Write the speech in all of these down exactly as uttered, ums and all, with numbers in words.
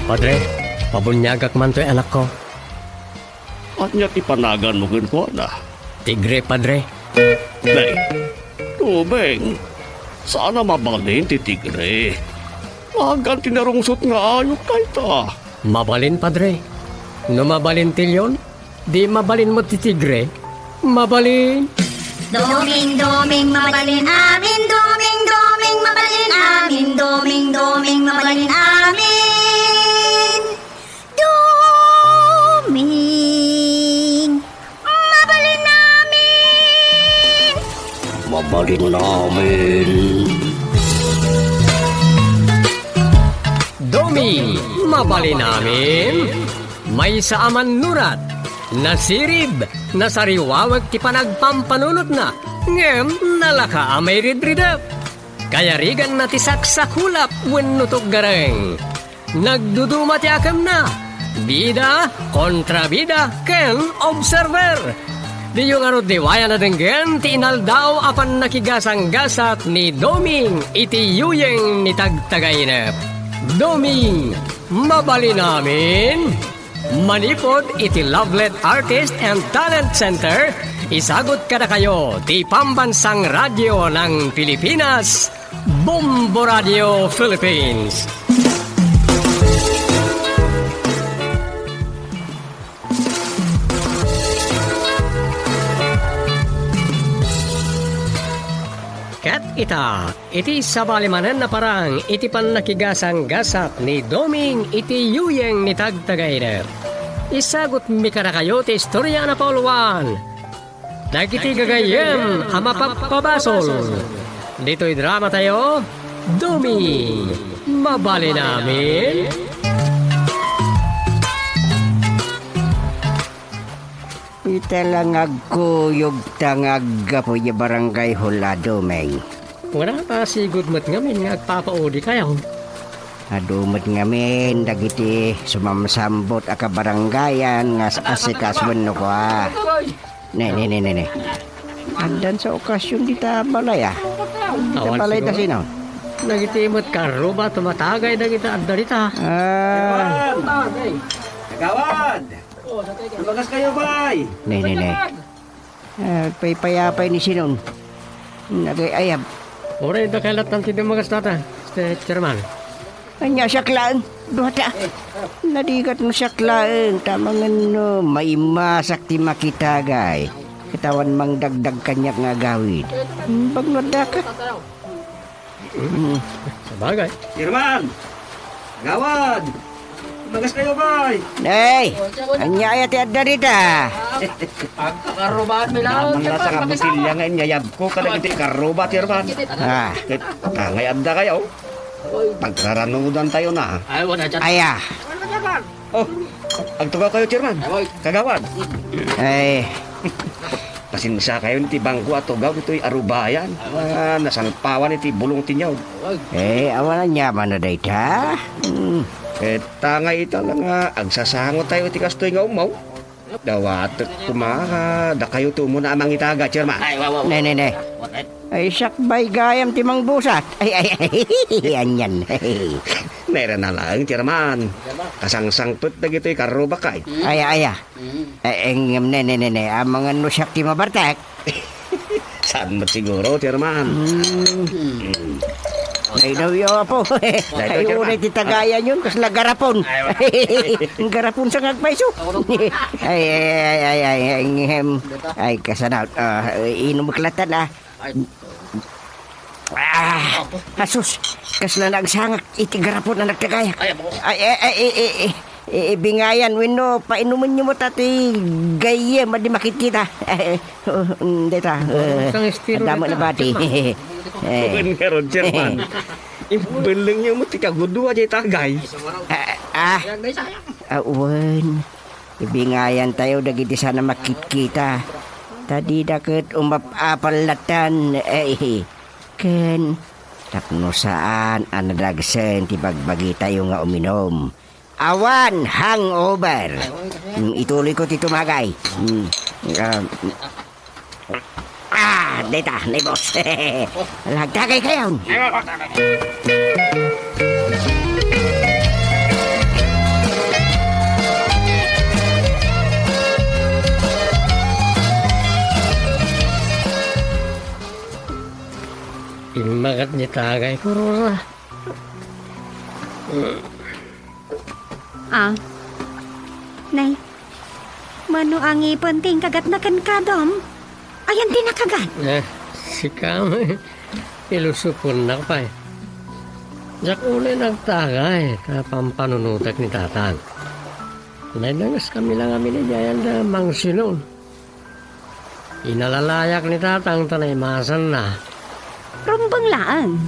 Padre, pabuniagak man toy anakko. Ania ti panaganmo kenkuana? Tigre, Padre. Nay, Doming, saan a mabalin ti tigre. Nagan ti narungsot nga ayup dayta. Mabalin, Padre. No mabalin ti leon, di mabalin met ti tigre. Mabalin. Doming, doming, mabalin amin. Doming, doming, mabalin amin. Doming, doming, mabalin amin. Doming, mabalin amin. Mabalin amin. Doming, mabalin amin. Maysa a mannurat, nasirib, nasariwawek ti panagpampanunotna, ngem nalaka a mairidridep. Kayariganna ti saksakulap wenno tuggareng. Nagduduma ti akemna, bida, kontrabida, ken observer. Diyo ngarud liwayan a denggen ti inaldaw a pannakigasanggasat ni Doming iti yuyeng ni Tagtagainep. Doming, mabalin amin. Manipud iti Lovelet Artist and Talent Center, isagut kadakayo ti Pambansang Radyo ng Pilipinas, Bombo Radio Philippines. Ket ita, iti sabali manen a parang iti pannakigasanggasat ni Doming iti yuyeng ni Tagtagainep, isagutmi kadakayo ti istoria a napauluan dagiti gagayyem a mapagpabasol. Ditoy dramatayo, Doming, mabalin amin. Ita la nga agkuyogta nga aggapu idiay Barangay Hall a Doming. Wala ta sigud met ngamin nga agpapaudikayo. Adu met ngamin dagiti sumamsambut a kabarangayan nga as-, asikas wenno kua. Ne, ne, ne, ne, ne. Addan sa okasion dita balay, a. Dita balay ta sino? Dagiti met karruba tumatagay dagita adda dita. Ah. Kagawad! Lumagas kayo, bay! Ne, ne, ne. Ah, paypayapay ni sinon. Nagay-ayab. Uray, dakay lattan ti dumagas data, Mister Chairman. Ania siak laeng, duata. Nadigat no siak laeng, ta mangan no maimasak ti makitagay. Ket awan mangdagdag kaniak nga agawid. Bagno addaka. Mm. Sabagay. Chairman! Gawad! Magas kayo, bay! Nay! Ania aya ti adda dita? Agkakarrubaanmi laeng. Naman na sa nga botilya nga inyayabko, kada iti karruba, Chairman. Ah. Ket, ah, ngay adda kayo. Pagraranudan tayo na. Ay, wala dyan. Aya. Oh, agtugaw kayo, Chairman. Ay, wala. Kagawad. Ay. Pasensia kayo ti bangko a tugaw ditoy arubayan. Ah, nasalpawan iti bulong ti nyaw. Eh, awan aniaman a dayta. Hmm. Eh, tangay ita lang nga agsasango tayo iti kastoy nga ummaw. Dawatek koma, dakayo ti umuna a mangitaga, Chairman. Ay, wa, wa, wa. Ne, ne, ne. Ay, sakbay gayam ti mangbusat. Ay, ay, ay, anian. Nairan na laeng, Chairman. Kasangsangpet dagitoy karrubak, ay. Ay, ay, ay. Ay, ngem, ne, ne, ne, ne. Amangan no siak ti mabartek. Saan met siguro, Chairman? Hmm. Ay, daw yo, apo. Ay, Chairman. Uray ti tagayan yun, kasla garapon. Ay, wa. Garapon sa ngagpayso. Ay, ay, ay, ay, ay, ngem. Ay, kasanaw. Ah, inum klatan, ah. Ay. Ah, asus, kasla nagsangak iti garapon a nagtagayak. Ay, apo. Ay, ay, ay, ay, ay, ay, ibingayan wenno painumenyo met ti gayyem a di makitkita. Oh, mm, deta, eh, Sang estilo adamo deta. Na bati. Eh. Wen nga, Roger, man. Imbelleng niyo mo ti kagudo a jay tagay. Ah, ah. Ah, wen. Ibingayan tayo dagiti saan a makitkita. Ta dida ket umap-apal latan, eh, ken tapno saan a nadagsen ti bagbagi tayo nga uminom. Awan hangover. Mm, ituloy ko ti tumagay. Mm, ah, ah, deta, naibos. Lagtagay kayon. Kay Rosa. Ah. Nay, mano a ngipen ti inkagatna kenka, Dom? Ayan ti nakagat? Eh, sika, ilusuponnak pay. Diak unay nagtagay ta pampanunotek ni Tatang. Naidangaskami lang amin idiay da Mang Sinon. Inalalayak ni Tatang ta naimasanna. Rumbeng laeng.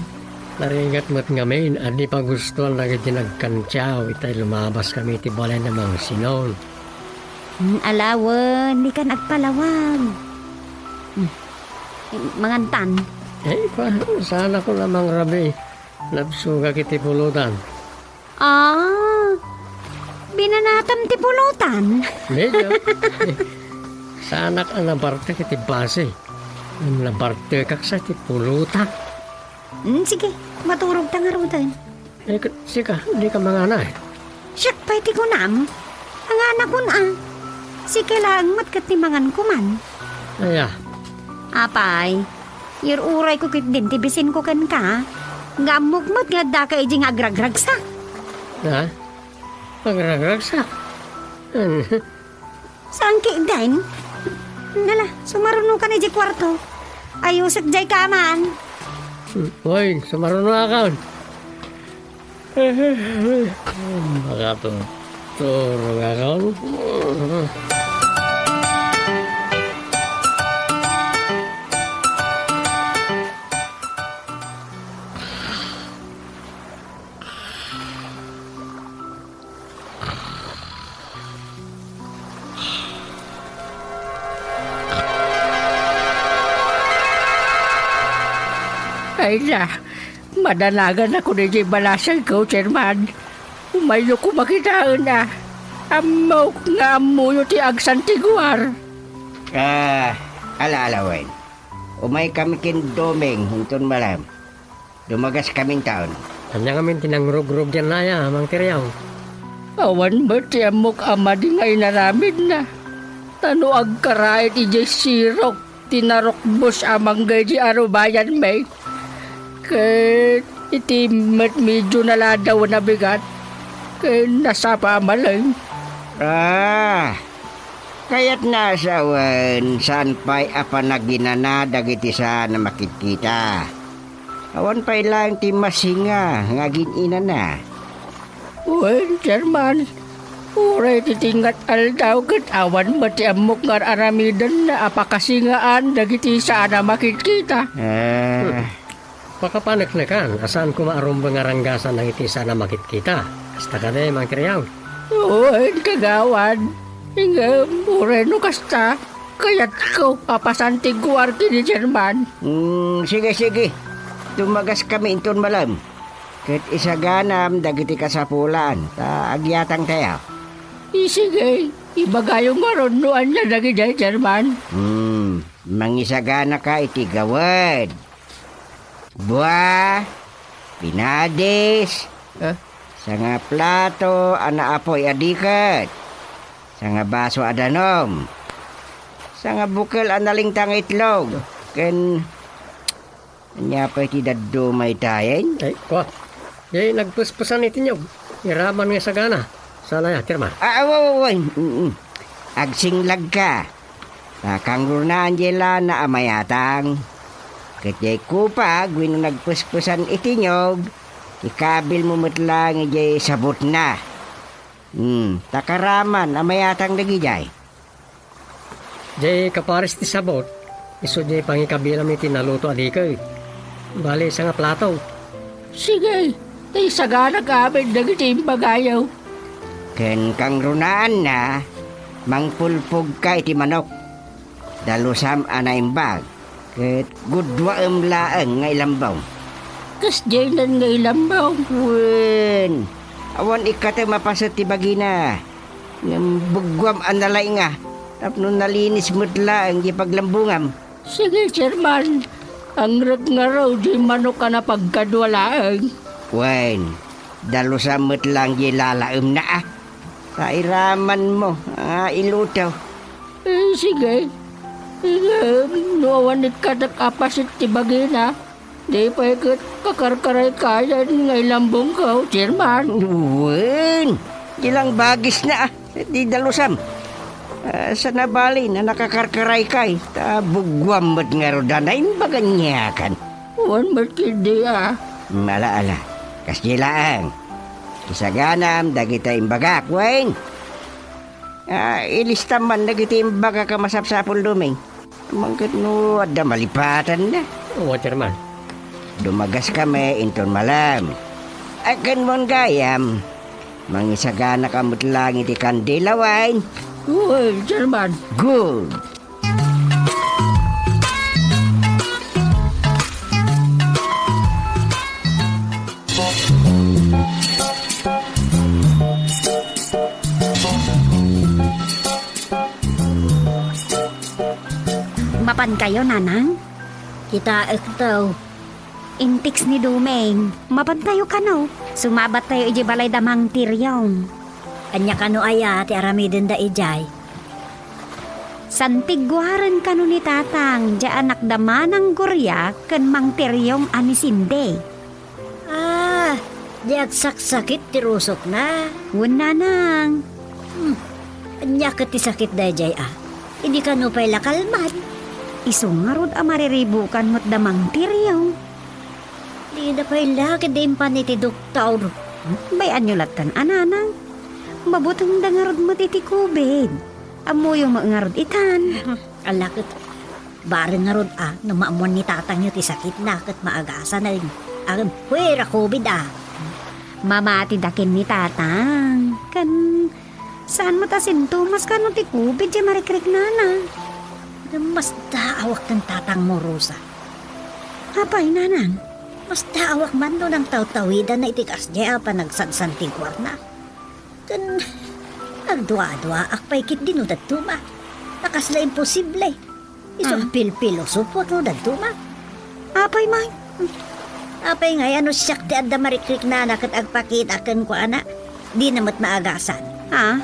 Narigat met ngamin a di pagustuan dagiti nagkantiaw itay lumabaskami iti balay ni Mang Sinon. Hmm, alawen, dika agpalawag. Hmm. Mangantan. Eh, pa, saan ako na mangrabi? Nabsugak iti pulutan. Ah, binanatam ti pulutan? Medyo. Saanak a nabartek iti base. Nabartekak sa ti pulutan. Hmm, sige, maturog ta ngaruden. Eh, ket sika, dika mangana, eh. Siak pay ti kunam. Anganakon a. Sika laeng met ket ti mangan kuman. Aya. Apay, ir-urayko ketdin ti bisinko kenka. Nga ammok met nga addaka idi nga agragragsak. Ha? Agragragsak? Saan ketdin? Nala, sumarunokan idiay kuarto. Ayusek diay kaman. Wen, sumarunoakon. Makatuturo nga kan. Ay na, madanagan ako diay balasengko, Chairman. Umayyo koma kitaen a. Ammok nga ammoyo ti agsantiguar. Ah, ala-ala wen. Umaykami ken Doming inton malem. Dumagaskaminton. Ania ngamin ti nangrugrugyan aya, Mang Tiriaw? Awan met ti ammok a madi nga inaramidna. Ta no agkaraid idiay sirok ti narukbos a mangga idi arubayanmi, ket iti met medyo naladaw a nabigat, ket nasapa a malem. Ah, kayatna a sawen, saan pay a panaginana dagiti saan a makitkita. Awan pay laeng ti masinga nga agin-inana. Wen, Chairman, uray iti tingngat aldaw ket awan met ti ammok nga ar-aramidenna a pakasingaan dagiti saan a makitkita. Ah. Hmm. Pakapaneknekan a saan koma a rumbeng a ranggasan dagiti saan a makitkita. Kasta kadi, Mang Tiriaw? Wen, kagawad. Ngem, uray no kasta, kayatko a pasantiguar ken ni Chairman. Hmm, sige, sige. Dumagaskami inton malem. Ket isaganam dagiti kasapulan ta agyatangtayo. Sige, ibagayo ngarud no ania dagidiay, Chairman. Hmm, mangisaganaka iti gawed. Bua, pinadis, eh? Sanga plato a naapoy a diket, sanga baso a danum, sanga bukel a nalingtang a itlog, ken ania pay ti dadduma itayen? Ay, kua. Di nagpuspusan iti niyog. Iraman nga sagana. Saan aya, Chairman? Ah, aw, aw, aw, aw. Mm, mm. Agsinglagka. Ta kangrunaan diay lana a mayatang. Ket diay kupag wenno nagpuspusan iti niyog, ikabilmo met laeng idiay sabutna. Hmm, ta karaman a mayatang dagidiay. Diay kaparis ti sabut, isu diay pangikabilam iti naluto a diket. Bali, sanga plato. Sige, ta isaganak amin dagiti imbagayo. Ken kangrunaanna, mangpulpogka iti manok. Dalusam a naimbag, ket gudduaem laeng nga ilambaw. Kasdiaynan nga ilambaw? Wen, awan ikkatem a paset ti bagina. Ngem bugguam a nalainga tapno nalinis met laeng diay paglambungam. Sige, Chairman. Angrek ngarud diay manok a napagkadua laeng. Wen, dalusam met laeng diay lalaemna, a. Ta iramanmo nga iluto. Eh, sige. Ngem no awan ikkatek a paset ti bagina, Di pay ket kakarkaraykayan nga ilambongko, Chairman. Wen, di lang bagisna, ah. Di dalusam. Ah, saan a bali no nakakarkaraykay, ta bugguam met ngarud a naimbag aniakan. Wen met ketdi, ah. Ala, ala. Kasdi laeng. Isaganam dagiti imbagak, wen. Ah, ilistam man dagiti imbagak a masapsapul, Doming. Mangket no adda malipatanna. Wen, Chairman. Dumagaskami inton malem. Ken mon gayam, mangisaganaka met laeng iti kandila, wen. Wen, Chairman. Good. Mapankayo, Nanang? Kitaekto. Intiks ni Doming. Mapantayo kano? Sumabattayo idiay balay da Mang Tiryong. Ania kano aya ti aramidenda idiay? Santiguaren kano ni Tatang, diay anak da Manang Goria ken Mang Tiryong a ni Cindy. Ah, di agsaksakit ti rusokna? Wen, Nanang. Hmm, ania ket ti sakit daydiay a? Idi kano pay la kalman? Isu ngarud a mariribukan met da Mang Tiryong. Dida pay la ketdi impan iti doktor. Bay-anyo latta a, Nanang. Mabutengda ngarud met iti covid. Ammoyo met ngarud itan. Ala ket, bareng ngarud a, no maammuan ni tatangyo ti sakitna ket maagasanen. Aram, puera covid a. Mamati da ken ni tatang. Ken saan met a sintomas kano ti covid diay marikriknana. Masdaawak ken tatangmo, Rosa. Apay, Nanang? Masdaawak man no nangtawtawidanna iti kasdiay a panagsansantiguarna. Ken agduaduaak pay ketdi no dadduma. A kasla imposible. Isu a Ah. pilpilosofoak no dadduma. Apay man? Apay ngay a no siak ti adda marikriknana ket agpakita kenkuana, dina met maagasan? Ah?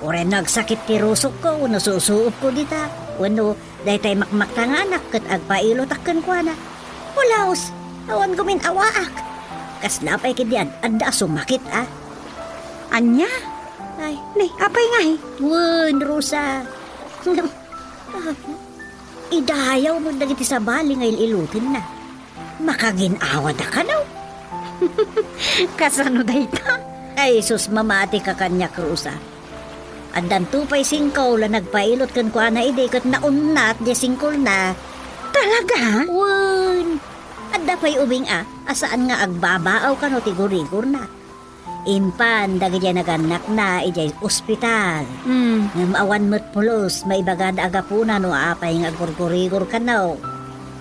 Uray no agsakit ti rusokko wenno susuopko dita, wenno daytay makmaktanganak ket agpailotak kenkuana. Ulaos, awan gumin-awaak. Kasla pay ketdi ad-, adda a sumakit a. Ania? Ay. Ni, apay ngay? Wen, Rosa. Idayaw met dagiti sabali nga il-ilotenna. Makagin-awada kano? Kasano dayta? Ay, sus, mamati ka kaniak, Rosa. Addanto pay singkol a nagpailot kenkuana idi ket naunnat diay singkolna. Talaga? Wen, adda pay ubing a, a saan nga agbabaaw kano ti gurigorna. Impan dagidiay nagannakna idiay ospital. Mm. Ngem awan met pulos maibagada a gapuna no apay nga aggurgurigor kano.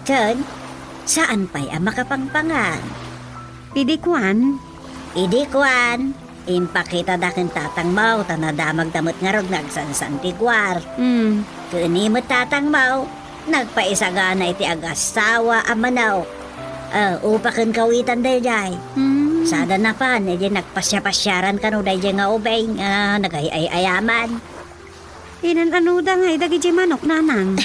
Ken, saan pay a makapangpangan. Idi kuan? Idi kuan, impakitada ken tatangmo ta nadamagda met ngarud nga agsansantiguar. Mm. Ken ni met tatangmo, nagpaisagana iti agassawa a manok. Ah, upa ken kawitan daydiay. Mm. Sada napan, idiay nagpasiapasiaran kano daydiay nga ubing, ah, nagay-ay-ayaman. Inan-anoda ngay dagidiay manok, Nanang?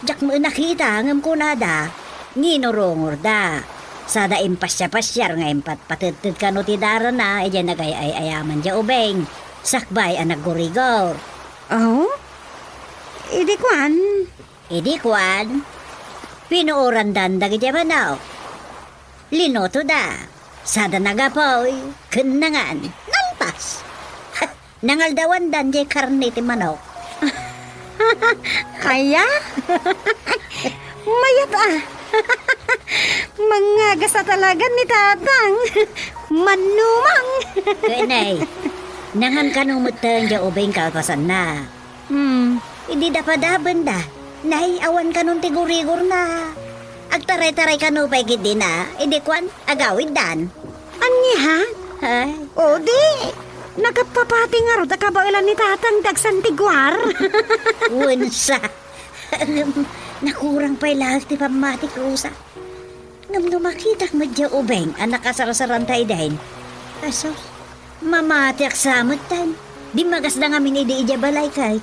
Diak met nakita, ngem kunada, nginurungorda. Sada impasiapasiar nga impatpatedded kano ti darana, idiay nagay-ay-ayaman diay ubing, sakbay a naggurigor. Oh? Idi kuan? Idi kuan, pinuorandan dagidiay manok. Linotoda, sada nagapuy, ken nangan, nalpas. Nangaldawandan diay karne ti manok. Aya? Mayat a. Mangagas a talaga ni Tatang. Mannumang. Ken ay, nangan kano metten diay ubing kalpasanna. Hmm. Idi dapadabenda, nay, awan kanon ti gurigorna. Agtaraytaray kano pay ketdina, idi kuan, agawiddan. Ania? Ay. O, di, nagpapati ngarud a kabaelan ni Tatang ti agsantiguar. Wensa. Nakurang pay laeng ti pammatik, Rosa. Ngem no makitak met diay ubing a nakasarsaranta idin, aso, mamatiak sa metten. Dimmagasda ngamin idi idiay balay kay.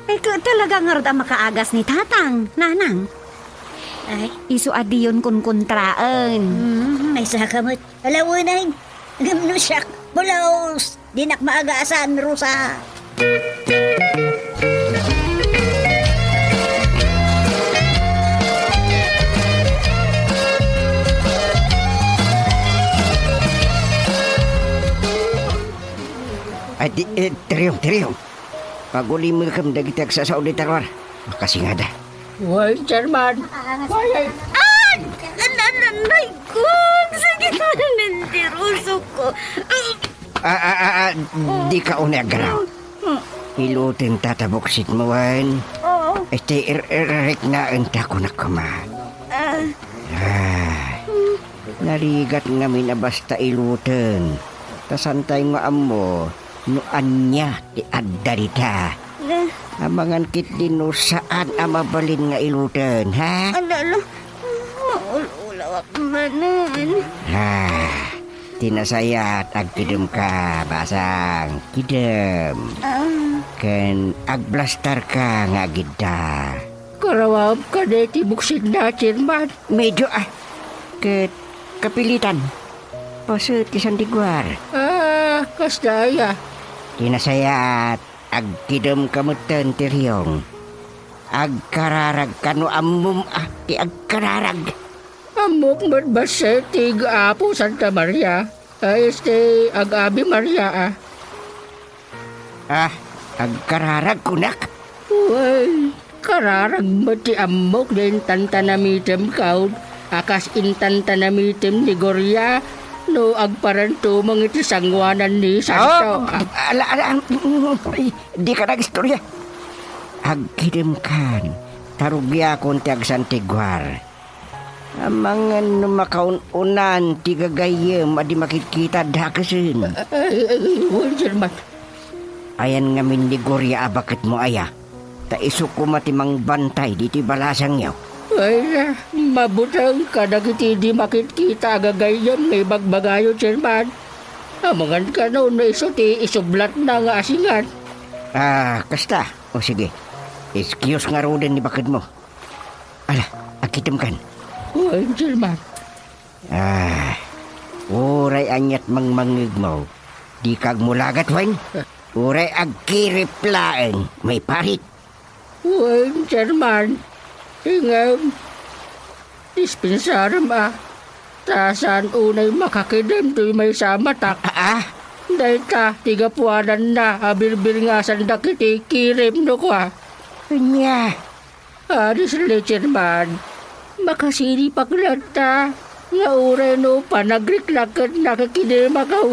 Ay, ka-, talaga ngarud a makaagas ni Tatang, Nanang. Ay. Isu a diyon kunkuntraen. Hmm, maysaka met. Ala, wenay. Ngem no siak, pulos. Dinak maagasan, Rosa. Ay, di, eh, Teriong, Teriong. Pagulimekem dagiti agsasao dita ruar. Makasingada. Wen, Chairman. Ay, ay. Ay! An-, an-, anay ko! Sakit man ang diruso ko. Ah, ah, ah, ah, dika unay agganaw. Iluten ta ta buksit mo, wen. Oo. Iti ir-, ir-, iriknaen ta kunak koma. Ah. Ah. Narigat ngamin a basta iluten. Ta santay nga ammo no ania ti adda dita. Eh. Amangan ketdi no saan a mabalin nga iluten, ha? Ala, ala. Maul-ulawak manen. Ha. Ti nasayaat, agkidemka, basang. Kidem. Ah. Ken agblastarka nga agidda. Karawaem kadi ti buksitna, Chairman. Medyo, ah, ket kapilitan. Paset ti santiguar. Ah, kasta aya. Ti nasayaat, agkidemka metten, Teriong. Agkararagka no ammom, ah, ti agkararag. Ammok met bassit ti ig-Apo Santa Maria. Ah, este, ag-Ave Maria, ah. Ah, agkararag kunak? Uy, kararag met ti ammok no intantanamitem, Kaud, a kas intantanamitem ni Gloria no agparantumeng iti sangoanan ni Santo. Oh, ah. Ala, ala, mm, mm, ay, dika nag-istorya. Agkidemkan, ta rugiakon ti agsantiguar. Amangan no makaun-unan ti gagayyem a di makitkita dakesen. Ay, ay, ay, wen, Chairman. Ayan ngamin ni Gloria a baketmo aya, ta isu koma ti mangbantay ditoy balasangyo. Ay, na, mabuteng kadagiti di makitkita a gagayyem nga ibagbagayo, Chairman. Amangan kano no isu ti isublatna nga asingan. Ah, kasta. O sige, excuse ngaruden ni baketmo. Ala, agkitemkan. Wen, Chairman. Ah, uray ania't mangmangngegmo, dika agmulagat, wen? Uray agkirip laeng, maiparit. Wen, Chairman. Ngem, dispensarem, a. Ta saan unay makakidem toy maysa a matak. Ah, ah? Dayta ti gapuananna a birbiringasandak iti kirip no kua. Ania? Honestly, Chairman, makasiripak latta nga uray no panagriklak ket nakikidemakaw.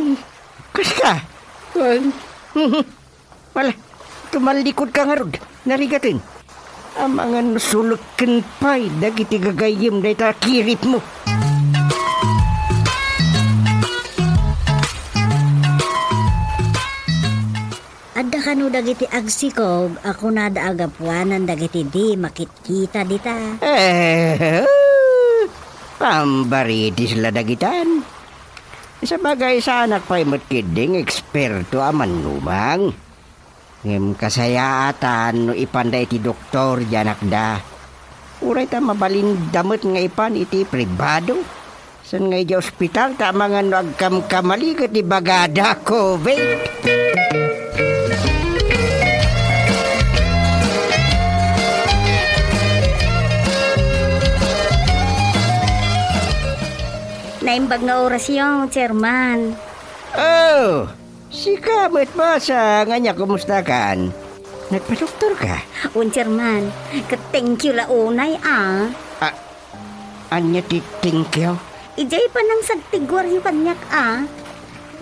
Kasta? Well, wala, tumallikod ka ngarud, narigaten. Amangan no sulekken pay dagiti gagayyem dayta kiripmo. Adda kano dagiti agsikog a kunada a gapuanan dagiti di makitkita dita? Eh, pambaritis la dagitan. Sabagay, saanak pay met ketdi nga eksperto a mannubang. Ngem kasayaatan no ipanda iti doktor diay anakda. Uray ta mabalinda met nga ipan iti pribado. Saan nga idiay ospital ta amangan no agkamkamali ket ibagada COVID. Naimbag nga orasyo, Chairman. Oh, sika met, basang. Ania, kumustakan? Nagpadoktorka? Wen, Chairman. Ket thank you la unay, a. Ah, ania ti thank you? Idiay panangsagtiguaryo kaniak, a.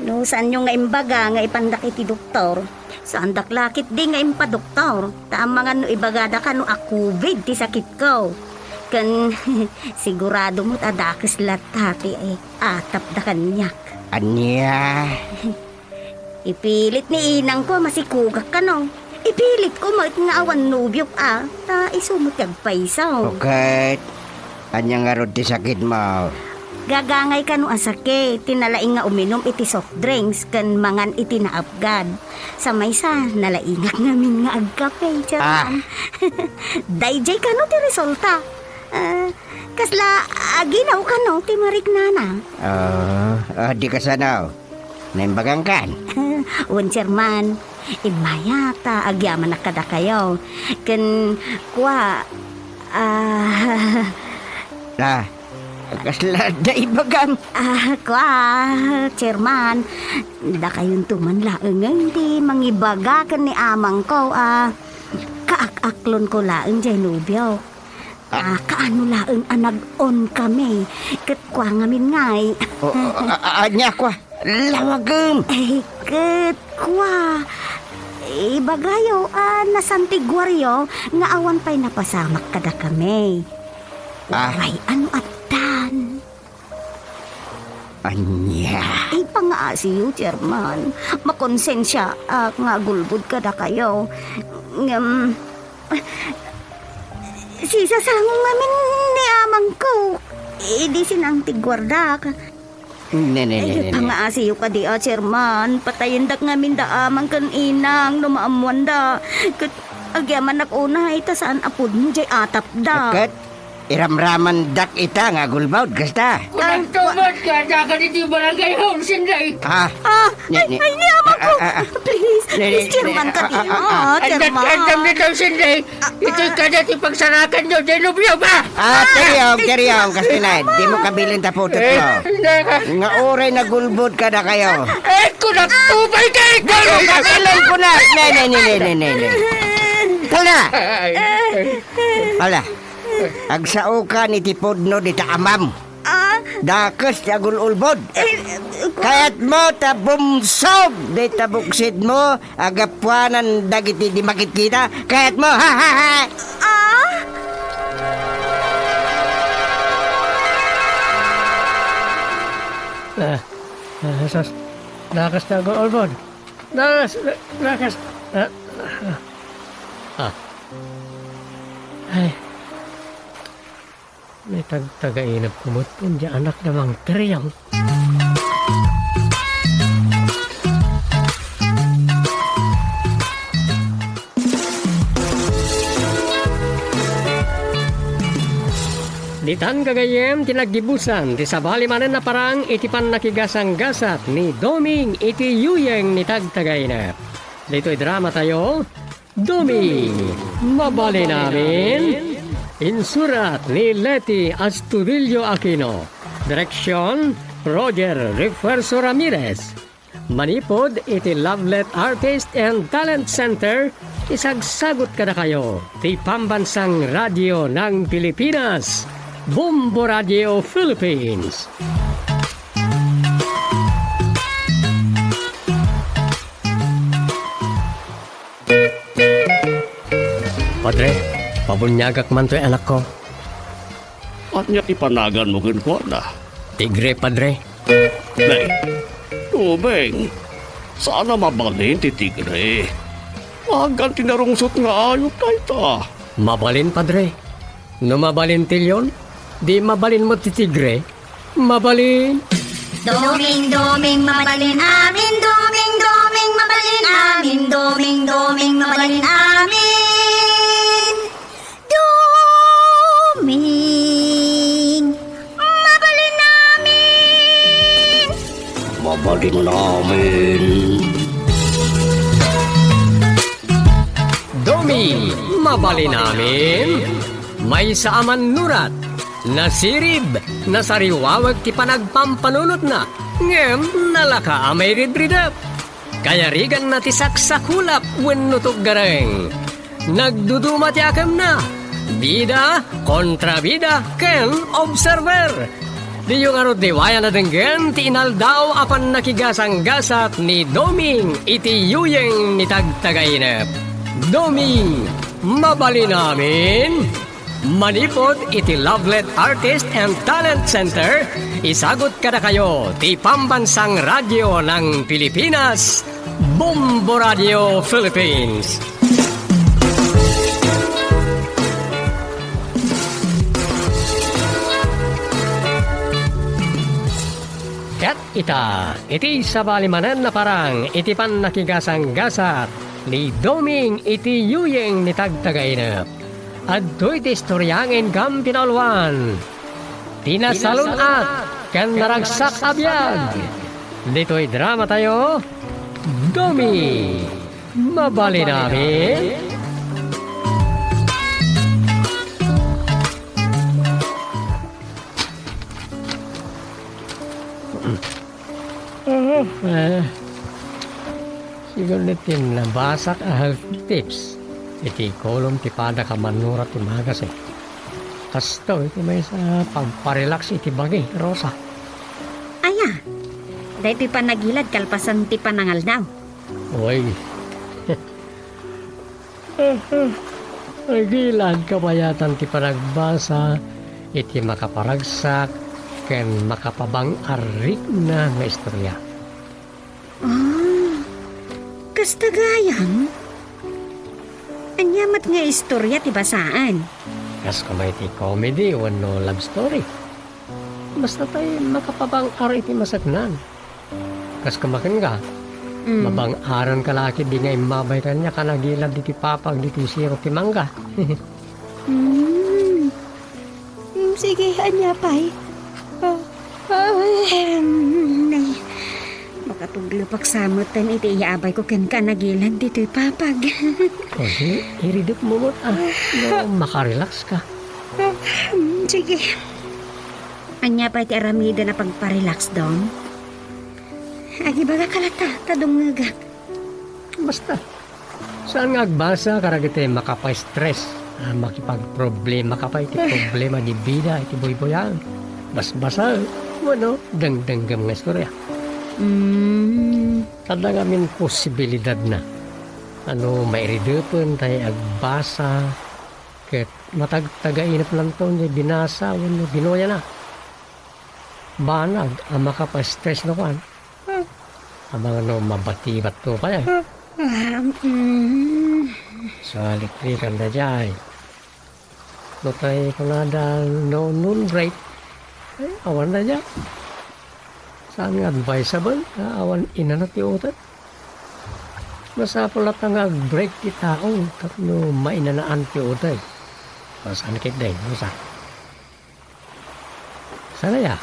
No saanyo nga imbaga nga ipandak iti doktor, saandak la ketdi nga impadoktor, ta amangan no ibagada kano a COVID ti sakitko. Ken sigurado met a dakes latta ti, eh, atapda kaniak. Ania? Ipilit ni inangko a masikogak kano. Ipilitko met nga awan nobiok a, ta isu met ti agpayso. O ket, ania ngarud ti sakitmo? Gagangay kano a sakit, ti nalaing nga uminum iti soft drinks ken mangan iti naapgad. Sa maysa, nalaingak ngamin nga agkape, Chairman. Ah. Daydiay kano ti resulta. Ah, kasla agilaw kano ti mariknana? Ah, ah, di kasano? Naimbagangkan? Wen, Chairman. Immay ta agyamanak kadakayo. Ken kua, ah, Ah, kasla da ibagam? Ah, kua, Chairman. Dakayonto man laengen ti mangibaga ken ni amangko a kaak-aklonko laeng jay nobio. Ah. Ah, kaano laeng a nag-on kami? Ket kua ngamin ngay. O, o, a-, a-, ania kua? Lawagem! Ay, ket kua. Ibagayo a nasantiguaryo nga awan pay napasamak kadakami. Ah. Uray, ano addan? Ania? Ipangaasiyo, Chairman. Makonsensiaak nga agulbod kadakayo. Ngem, sisasango ngamin ni amangko. Idi sinantiguardak. Ne, ne, ne, Ay, ne, ne. Ipangaasiyo kadi a, Chairman. Patayendak ngamin da amang ken inang no maammoanda. Ket agyamanak unay ta saan a pudno jay atapda. Ket iramramandak ita nga agulbod, kasta. Kunanto met nga adda kaditoy barangay hall, Sinday. Ah, Ah, ni, ay, ni, ay, ni amangko. Ah, ah, ah. Please, Ni, ni, please, Chairman ni, kadi, ah, ah, ah, ah. Adda, Chairman. Adda ditoy, Sinday. Itoy kada ti pagsarakanyo, dilubyo ba? Ah, Teriong, Teriong, kastinay, dimo kabilin ta putotmo. Eh, naka- Nga uray nagulbod kadakayo. Eh, kunat tubay ka, eh! Dimo kabilin, kunat! Ne, ne, ne, ne, ne, ne, ne. Tala! Ay, ay. Ala, agsaokan iti pudno dita amam. Ah. Dakes ti agul-ulbod. Eh, eh, Kayatmo ta bumsog dita buksidmo a gapuanan dagiti di makitkita? Kayatmo? Ha, ha, ha! Ah? Ah, ah, sus. Dakes ti agul-ulbod. Dakes, da-, dakes. Ah, ah. Ah. Ay. Nitagtagainepko met ti anak da Mang Teriong. Ditan gagayyem ti naggibusan ti sabali manen a parang iti pannakigasanggasat ni Doming iti yuyeng ni Tagtagainep. Ditoy dramatayo, Doming, Mabalin Amin. Insurat ni Leti Astudillo Aquino. Direksyon, Roger Refuerzo Ramirez. Manipud iti Lovelet Artist and Talent Center, isagsagut kadakayo ti Pambansang Radio ng Pilipinas, Bombo Radio Philippines. Padre, pabuniagak man toy anakko. Ania ti panaganmo kenkuana? Tigre, Padre. Nay, Doming, saan a mabalin ti tigre. Agan ti narungsot nga ayup dayta. Mabalin, Padre. No mabalin ti leon, di mabalin met ti tigre. Mabalin. Doming, Doming, mabalin amin. Doming, Doming, mabalin amin. Doming, Doming, mabalin amin. Doming, mabalin amin. Mabalin amin. Doming, mabalin amin. Maysa a mannurat, nasirib, nasariwawek ti panagpampanunotna, ngem nalaka a mairidridep. Kayariganna ti saksakulap wenno tuggareng. Nagduduma ti akemna, bida, kontrabida, ken observer. Diyo ngarud liwayan a denggen ti inaldaw a pannakigasanggasat ni Doming iti yuyeng ni Tagtagainep. Doming, mabalin amin. Manipud iti Lovelet Artist and Talent Center, isagut kadakayo ti Pambansang Radyo ng Pilipinas, Bombo Radio Philippines. Ket ita, iti sabali manen a parang iti pannakigasanggasat ni Doming iti yuyeng ni Tagtagainep. Adtoy ti istorya nga inggam pinauluan. Ti nasalun-at ken naragsak a biag. Ditoy dramatayo, Domi. Mabalin amin? Ah, eh, siguro ti nabasak a health tips iti kolom ti padak a mannura ti magazine. Kastoy ti maysa a pagparelax iti bagi, Rosa. Aya, daytoy panagilad kalpasan ti panangaldaw. Uy. Agilad kabayatan ti panagbasa iti makaparagsak ken makapabang-arikna nga istorya. Ah, kasta gayam? Ania met nga istorya ti basaan? Kas koma iti comedy wenno love story. Basta tay makapabang-ar iti maseknan. Kas koma kenka, Mm. mabang-aran ka la ketdi nga immabay kaniak a nagilad iti papag ditoy sirok ti mangga. Mm. Mm, sige, ania pay? Ah, ah, em, ay, makatuglepak sa metten iti iyaabay ko kenka a nagilad ditoy papag. O di, iridep mo met, ah, no makarelax ka. Ah, mm, sige. Ania pay ti aramiden a pagparelax, Dom? Agibagak latta, ta dungngegak. Basta, saan nga agbasa kadagiti makapa-stress, a makipagproblemaka pay iti problema ti bida iti buybuyaen. Basbasa, wenno dengdenggem nga istorya. Mm. Adda ngamin posibilidadna. Ano, mairidepen tay agbasa ket matagtagainepnanto ti binasa wenno binuyana. Banag a makapa-stress no kuan. Amangan no mabatibatto pay, ay. Ah, mm. Saliklikan da jay. No tay kunada no noon break, ay, awan da jay. Saan nga advisable, ah, awan inana ti utay. Masapul latta nga ag-break ti tao tapno mainanaan ti utay. Saan ketdi, Rosa? Saan aya?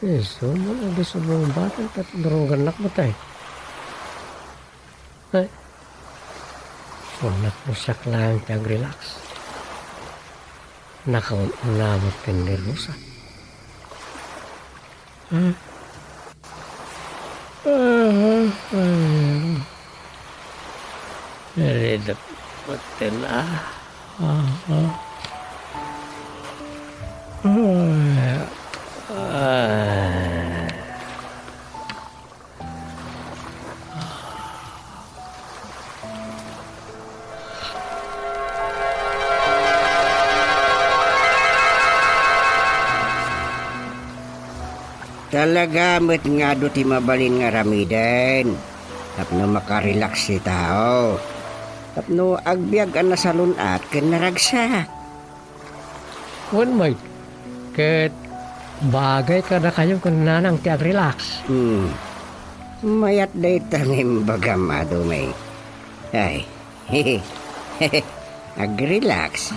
Isu man, adi subong batang ket narugannak met ay. Ay. Kunnak no siak laeng ti ag-relax. Nakaun-una met ken ni Rosa. Ah. Ah, ah. Iridep met ken, ah. Ah, ah. Ah, ah. Talaga met nga adu ti mabalin nga aramiden tapno makarelax ti tao, tapno agbiag a nasalun-at ken naragsak. Wen met, ket bagay kadakayo ken nanang ti agrelax. Hmm. Mayat dayta nga imbagam, Adumeng. Ay, agrelax.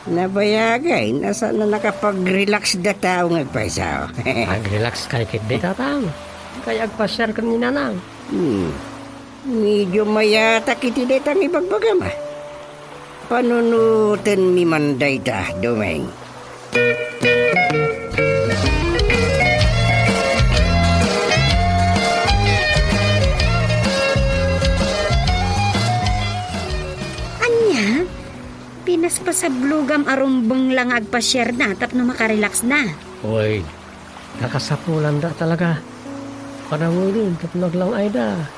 Nabayagay, no saan a nakapagrelax da tao nga agpayso. Agrelax kay ketdi, Tatang. Kay agpasiar ken ni Nanang. Hmm. Medio mayatak iti dayta nga ibagbagam, a. Panunotenmi man dayta, Domeng. Ania? Pinaspasablugam a rumbeng la nga agpasiarda tapno makarelaxda. Oy, nakasapulanda talaga. Panangulin tapno aglang-ayda.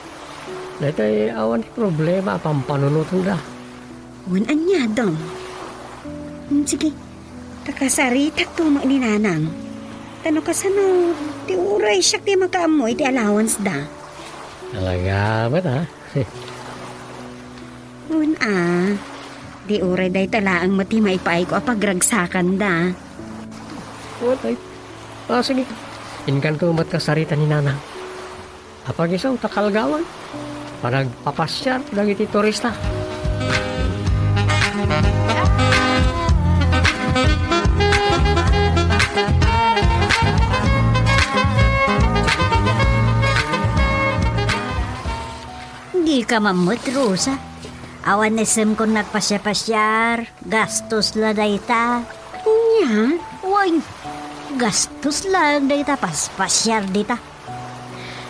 Daytoy awan ti problema a pampanunotenda. Wen ania, Dom? Hmm, sige, ta kasaritakto met ni Nanang. Ta no kasano, ti uray siak ti makaammo iti allowance da. Talaga met, a? Wen a, di uray dayta laeng met ti maipaayko a pagragsakanda. Wen ay. A, sige. Inkanto met kasarita ni Nanang. Apag-isu ta kalgawan. Panagpapasiar dagiti turista. Kammot, Rosa. Awan isem kon nagpasiar-pasiar, gastos la dayta. Nya? Wen, gastos la dayta paspasiar dita.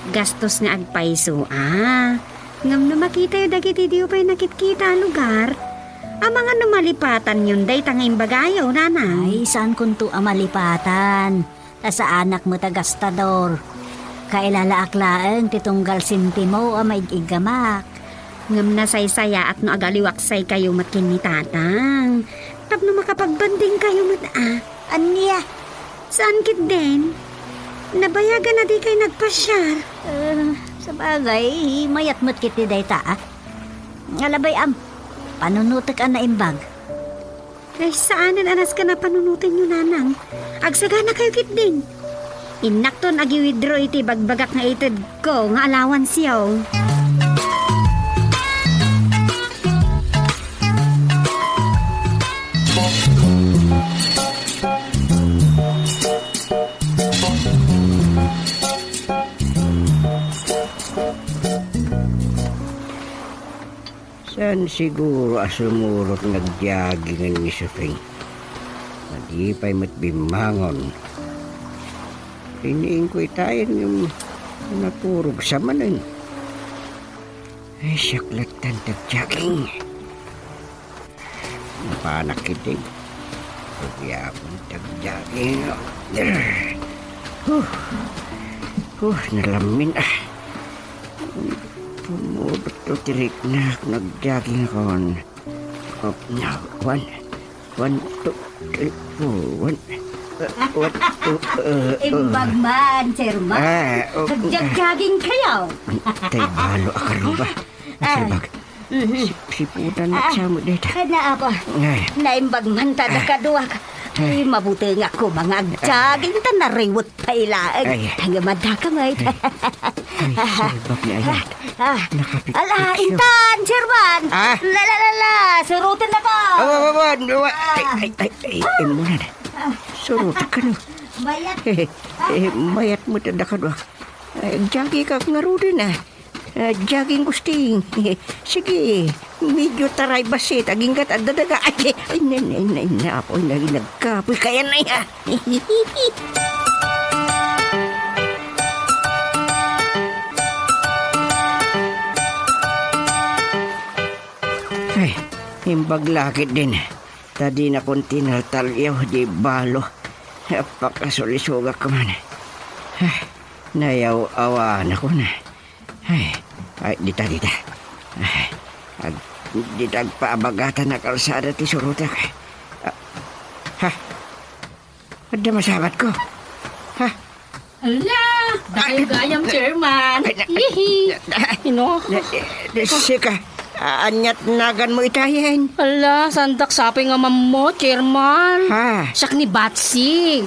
Gastos nga agpayso, a. Ngem no makitayo dagiti diyo pay nakitkita a lugar, amangan no malipatanyon dayta nga imbagayo, nanang. Ay, saan kunto a malipatan. Ta saanak met a gastador. Kailalaak laeng ti tunggal sentimo a maig-iggamak. Ngem nasaysayaat no agaliwaksaykayo met ken ni Tatang. Tapno makapagbandingkayo met a. Ania? Saan ketdin? Nabayagan a dikay nagpasiar. Eh, sabagay, mayat met ketdi dayta, a. Alabay, am, panunotek a naimbag. Ay, saanen a nasken a panunotenyo, nanang. Agsaganakayo ketdin. Innakton agi-withdraw iti bagbagak nga itedko nga allowanceyo. Saan siguro a sumurot nga agjogging ni Sofing? Madi pay met bimmangon. Riniingko itayen ngem naturog sa manen. Ay, siak latta ti agjogging. Napanak iti. Agyapon ti agjogging. Huh. Huh, nalammin, a. Pumudot ti riknak, nagjoggingakon. Oh, no, one, one, two, three, four, one, uh, one, two, uh, uh. Imbag man, Chairman. Ah, oh, nagjogging kayo. Tay balo a karuba. Ah. Chairman. Mhm. Si-, siputan na sa mo dito. Ah, na, apo. Ay. Naimbag man ta da kaduak. Ay, mabutengak ko mga agjogging ta nariwet pay laeng. Ay. Tanggamadakam, ay. Ay, salbak ni ayat. Ah, nakapikpik ala, siya. Intan, Chairman. Ah? La, la, la, la. Surutan na ko. Awa, awa, awa, awa. Ay, ay, ay, ay, ay, muna na. Ah. Surutan ka, no? Mayat. Eh, eh, mayat mo, tanda ka, no? Ay, jogging ka, nga rudin, ah. Ah, jogging gusting. Sige, medyo taray basit. Aginggat adda daga. Ay, ay, nay, nay, nay, napoy, nay, nagkapoy. Kaya na ya. Ay, imbag la ketdin. Ta dinakon tinaltalyaw, di balo. Pakasulisogak man. Ay, nayaw-awanakon. Ay, ay, dita, dita. Ay, ag-, dita agpaabagatan a kalsada ti surutak. Ah, ha? Adda masabatko. Ha? Ala, dakayo gayam, Chairman. Ay, na-, Hihi. na-, na-, Ino? na-, na-, sika, a-, aniat naganmo itayen? Ala, sandak sapay nga mammo, Chairman. Ha? Siak ni Batsi.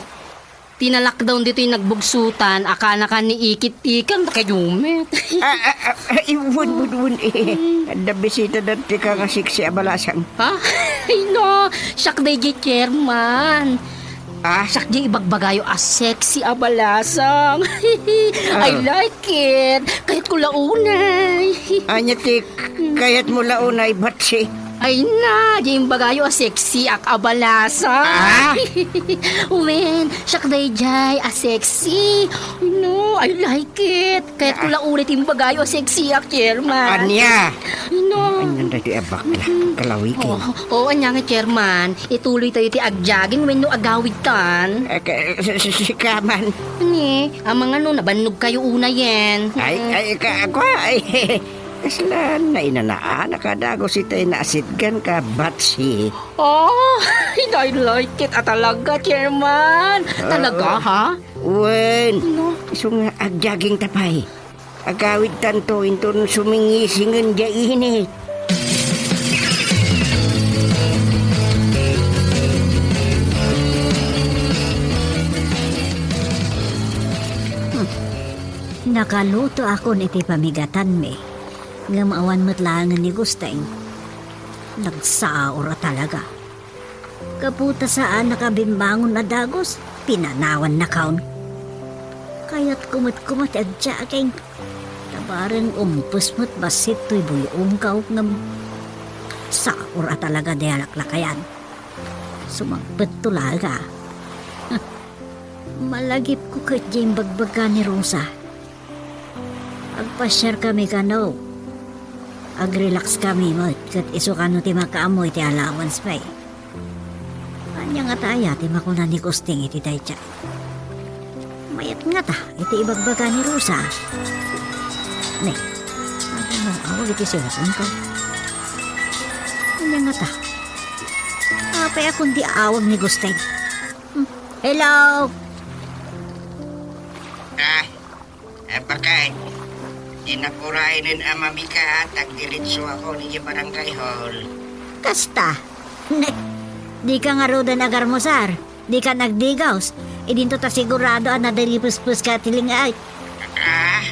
Tinalakdaw ditoy nagbugsutan, a kanakan ni Ikit-Ikang, kayumet. Ah, ah, ah, ay, wen, wen, wen, eh. Mm. Adda bisita dati ka nga sexy a balasang. Ha? Ay, no. Siak dayjay, Chairman. Ah? Siak di ibagbagayo a sexy a balasang. I Ah. like it. Kayatko la unay. Ania ti kayatmo la unay, Batsi? Ay na, di imbagayo a sexy ak a balasa. Ah? Wen, siak dayjay a sexy. Ay no, I like it. Kayatko la unay ti imbagayo a sexy ak, Chairman. Ania? Ay no. Ania daytoy a bakla? Mm-mm. Kalawiken. Oh, oh, ania nga, Chairman? Ituloytayo ti agjogging wenno agawidtan? Eh, ka-, si-, si-, sika man. Ni, amangan no nabannogkayo unayen. Ay, Mm. ay, ka-, ako, ay, kasla nainanaanak a dagus itay naasitgan ka, Batsi. Oh, I like it a talaga, Chairman. Ah, Talaga, ha? Wen, No. isu nga agjogging ta pay. Agawidtanto inton sumingisingen diay init. Hmm. Nakalutoakon iti pamigatanmi, ngem awan met laengen ni Gusteng. Nagsaur a talaga. Gapu ta saanak a bimmangon a dagus, pinanawannakon. Kayatko met koma ti agjogging. Bareng umpes met bassit toy buy-ongko ngem saur a talaga diay laklakayan. Sumangpetto laeng a. Malagipko ket diay imbagbaga ni Rosa. Agpasiarkami kano. Agrelaxkami met ket isu kano ti makaammo iti allowance pay. Ania ngata aya ti makuna ni Gusting iti dayta? Mayat ngata iti ibagbaga ni Rosa? Ne, ania nga awag iti cellphone-ko? Ania ngata? Apay a kundi awag ni Gusting? Hmm. Hello? Ah, Abaket, di napurayen a mamigat, agdiretsoakon idiay barangay hall. Kasta? Ne, dika ngaruden agarmusar, dika nagdigaws, idinto ta sigurado a nadaripuspuska ti lingait. Ah?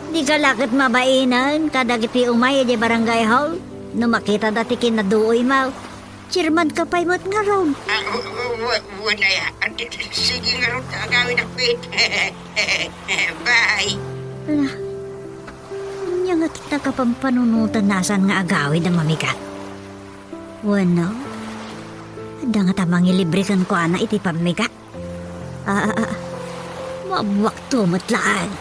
Dika la ket mabainen kadagiti umay idiay barangay hall no makitada ti kinaduoymo. Chairman ka pay met ngarud. Ah, w-, w-, w-, wen aya. Ah, di-, di-, sige ngarud, agawid a pit. Bye. Ala, ania nga ti nakapampanunotan a saan nga agawid a mamigat? Wenno, adda ngata mangilibre kenkuana iti pammigat? Ah, ah, ah. Mabuakto met laeng.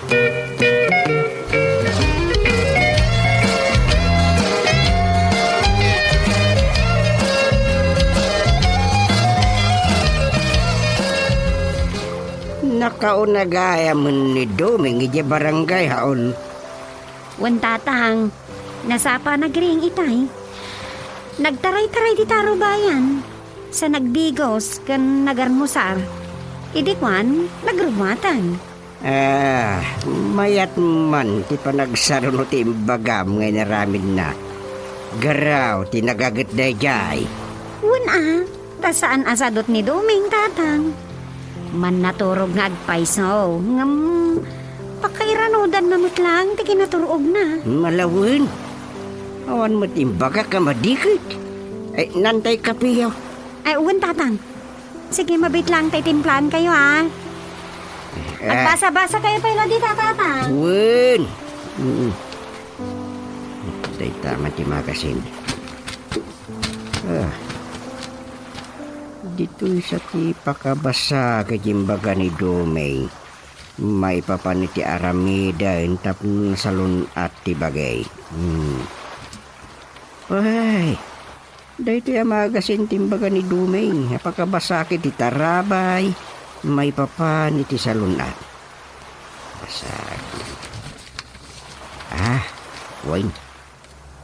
Nakauna gayam ni Doming idiay barangay hall. Wen, Tatang, nasapa a nagriing itay. Nagtaray-taray ti tarubayan, sa nagdigos ken nagarmusar. Idi kuan, nagruatan. Ah, mayat man ti panagsaruno ti imbagam nga inaramidna. Garaw ti nagaget daydiay. Wen a, ta saan a sadut ni Doming, Tatang. Mannaturog nga agpayso, ngem pakairanudanna met laeng ti kinatur-ogna. Malawen. Awan met imbagak a madiket. Ay, nantay kapeyo. Ay, wen, Tatang. Sige, mabiit laeng ta itimplaankayo, a. Eh. Agbasa-basakayo pay la dita, Tatang. Wen. Mm. Dayta man ti magasin. Ah. Ditoy sa ti pakabasa ket imbaga ni Doming. Maipapan iti aramiden tapno nasalun-at ti bagay. Hmm. Ay, daytoy a magasin ti imbaga ni Doming a pakabasa ket iti tarabay maipapan iti salun-at. Basaek. Ah, wen.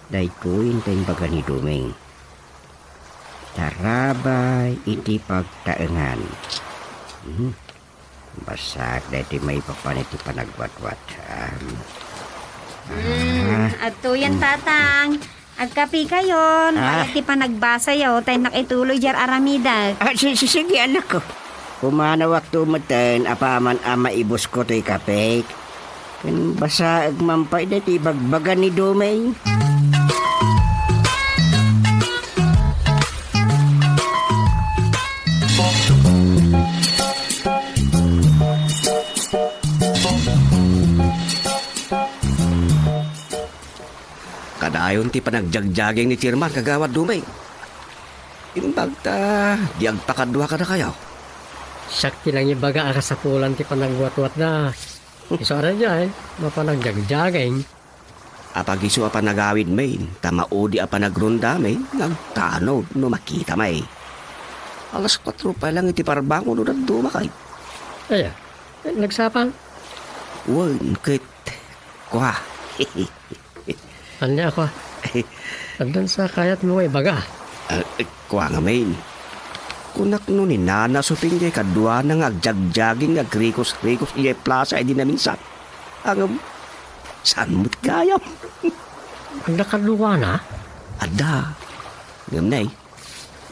Daytoy ti imbaga ni Doming. Tarabay iti pagtaengan. Hmm. Basaek daytoy maipapan iti panagwatwat. Um, Hmm, ah. Adtoyen, Tatang. Agkapikayon. Ah. Ket ti panagbasayo, ta innak ituloy diay aramidek. Ah, si-, si-, sige, anakko. Pumanawakto metten apaman a maibusko toy kapek. Ken basaek man pay daytoy ibagbaga ni Doming. Kanayon ti panagjagjaging ni Chairman, Kagawad Doming. Imbag ta di agpakadua kadakayo. Siak ti nangibaga a kasapulan ti panagwatwatda. Isu a daydiay, mapan agjagjaging. Apag-isu a panagawidmi, ta maudi a panagrondamin, nga agtanod no makitam. Alas kuatro pay lang iti parbangon no dadduma kay. Aya, nagsapa? Wen, ket, kua. Ania, kua? Addan sa kayatmo nga ibaga? Ah, eh, kua ngamin. Kunak no ni Nana Suping diay kaduana nga agjagjaging nga agrikos-rikos idiay plasa idi naminsan. Ngem, saan met gayam? Adda kaduana? Adda. Ngem nay,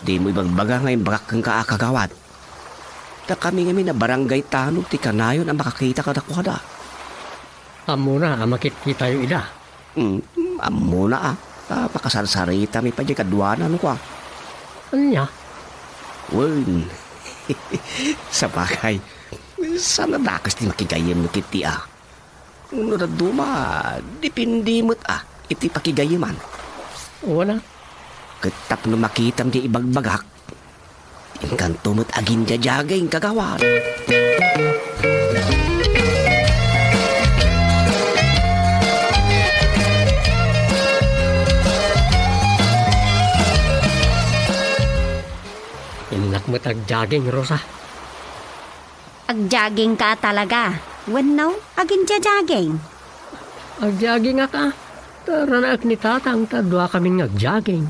dimo ibagbaga nga imbagak kenka a kagawad. Ta kami ngamin a barangay tanod ti kanayon a makakita kadakuada. Ammona a makitkitayo ida? Hmm, ammona a. Ta makasarsaritami pay diay kaduana no kua. Ania? Wen. Sapay, saan a dakes ti makigayyem no ketdi a. No dadduma, depende met a iti pakigayeman. Wen a. Ket tapno makitam ti ibagbagak, inkanto met aginjajaging kagawad. Innak met agjaging, Rosa. Agjaging ka talaga. Wenno, aginjajaging? Agjagingak a. Ta ranaek ni Tatang ta dua kamin nga agjaging.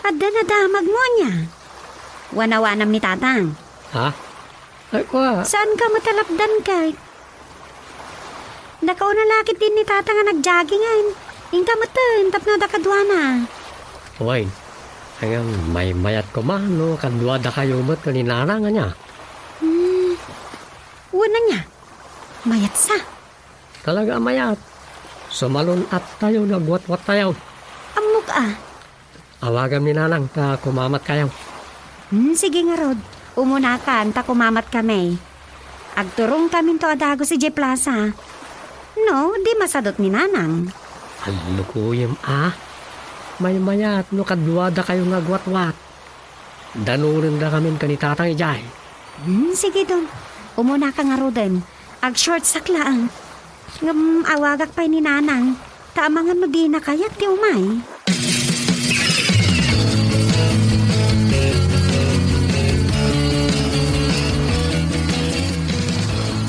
Adda nadamagmo ania? Wanawanam ni Tatang. Ha? Ay, kua. Saan ka matalapdan kay? Nakauna la ketdin ni Tatang a nagjagingen. Inka metten tapno adda kaduana. Wen, ngem maymayat koma no kaduadakayo met ken ni Nanang ania? Hmm. Wen ania? Mayatsa. Talaga a mayat. Sumalun-attayo no agwatwattayo. Ammok a. Awagam ni Nanang ta kumamatkayo. Hmm, sige ngarud. Umunakan ta kumamatkami. Agturongkaminto a dagus idiay plasa. No, di masadut ni Nanang. Allukoyem a. Maymayat no kaduadakayo nga agwatwat. Danonendakamin ken ni Tatang idiay. Hmm, sige, Dong. Umunaka ngaruden. Ag-shortsak laeng. Ngem awagak pay ni Nanang. Ta amangan no dina kayat ti umay.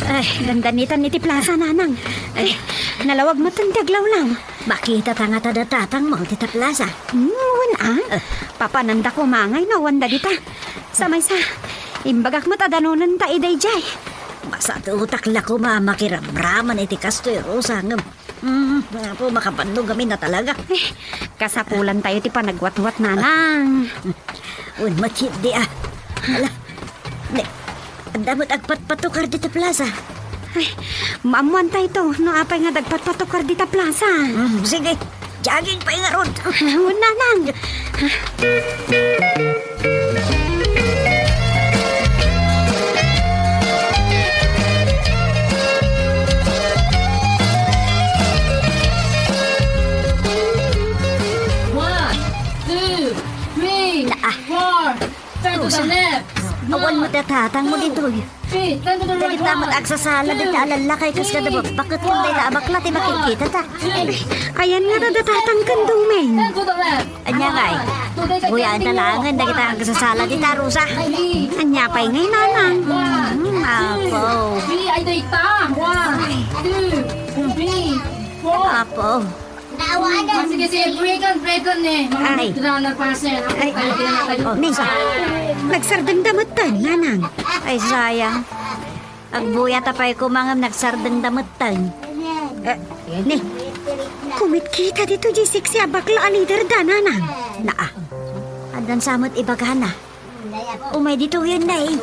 Ay, dandanitan iti plasa, Nanang. Ay, nalawag metten ti aglawlaw. Makitata ngata da tatangmo dita plasa. Hmm, wen a. Eh. Papananda koma ngay no awan dagita. Sa maysa, imbagak met a danonenta ida idiay. Masadutak la koma a makiramraman iti kastoy, Rosa, ngem, mm, apo, makabannogamin a talaga. Eh, kasapulantayo ti panagwatwat, Nanang. Wen met ketdi a. Ala, ne, adda met agpatpatukar dita plasa. Ay, maammoantayto no apay nga dagpatpatukar dita plasa. Mm, sige, jogging pay ngarud. Wen, Nanang. One, two, three, four. Turn to the left. Awan met a tatangmo ditoy. Three, turn to the right. Dagita met agsasala dita a lallaki, kas kada bakbaketko dayta a bakla ti makikitata. Ayan ngata da tatang ken Doming. Turn to the left. Ania ngay? Uyaen ta laengen dagita agsasala dita, Rosa. Ania pay ngay, Nanang? Mm, apo. Three, ay, dayta. One, two, three, four. Apo. Ah, sige, sige. Break on, break on eh. Mga Ay. Runner person. Ay. Tayo, tayo, tayo. Oh, Nay. Nagsardengda metten, Nanang. Ay, sayang. Agbuyat a pay koma ngem nagsardengda metten. Eh, Nay, kumitkita dito di sexy a bakla a leader da, Nanang. Naa. Addan sa met ibagana. Umay ditoyen, Nay.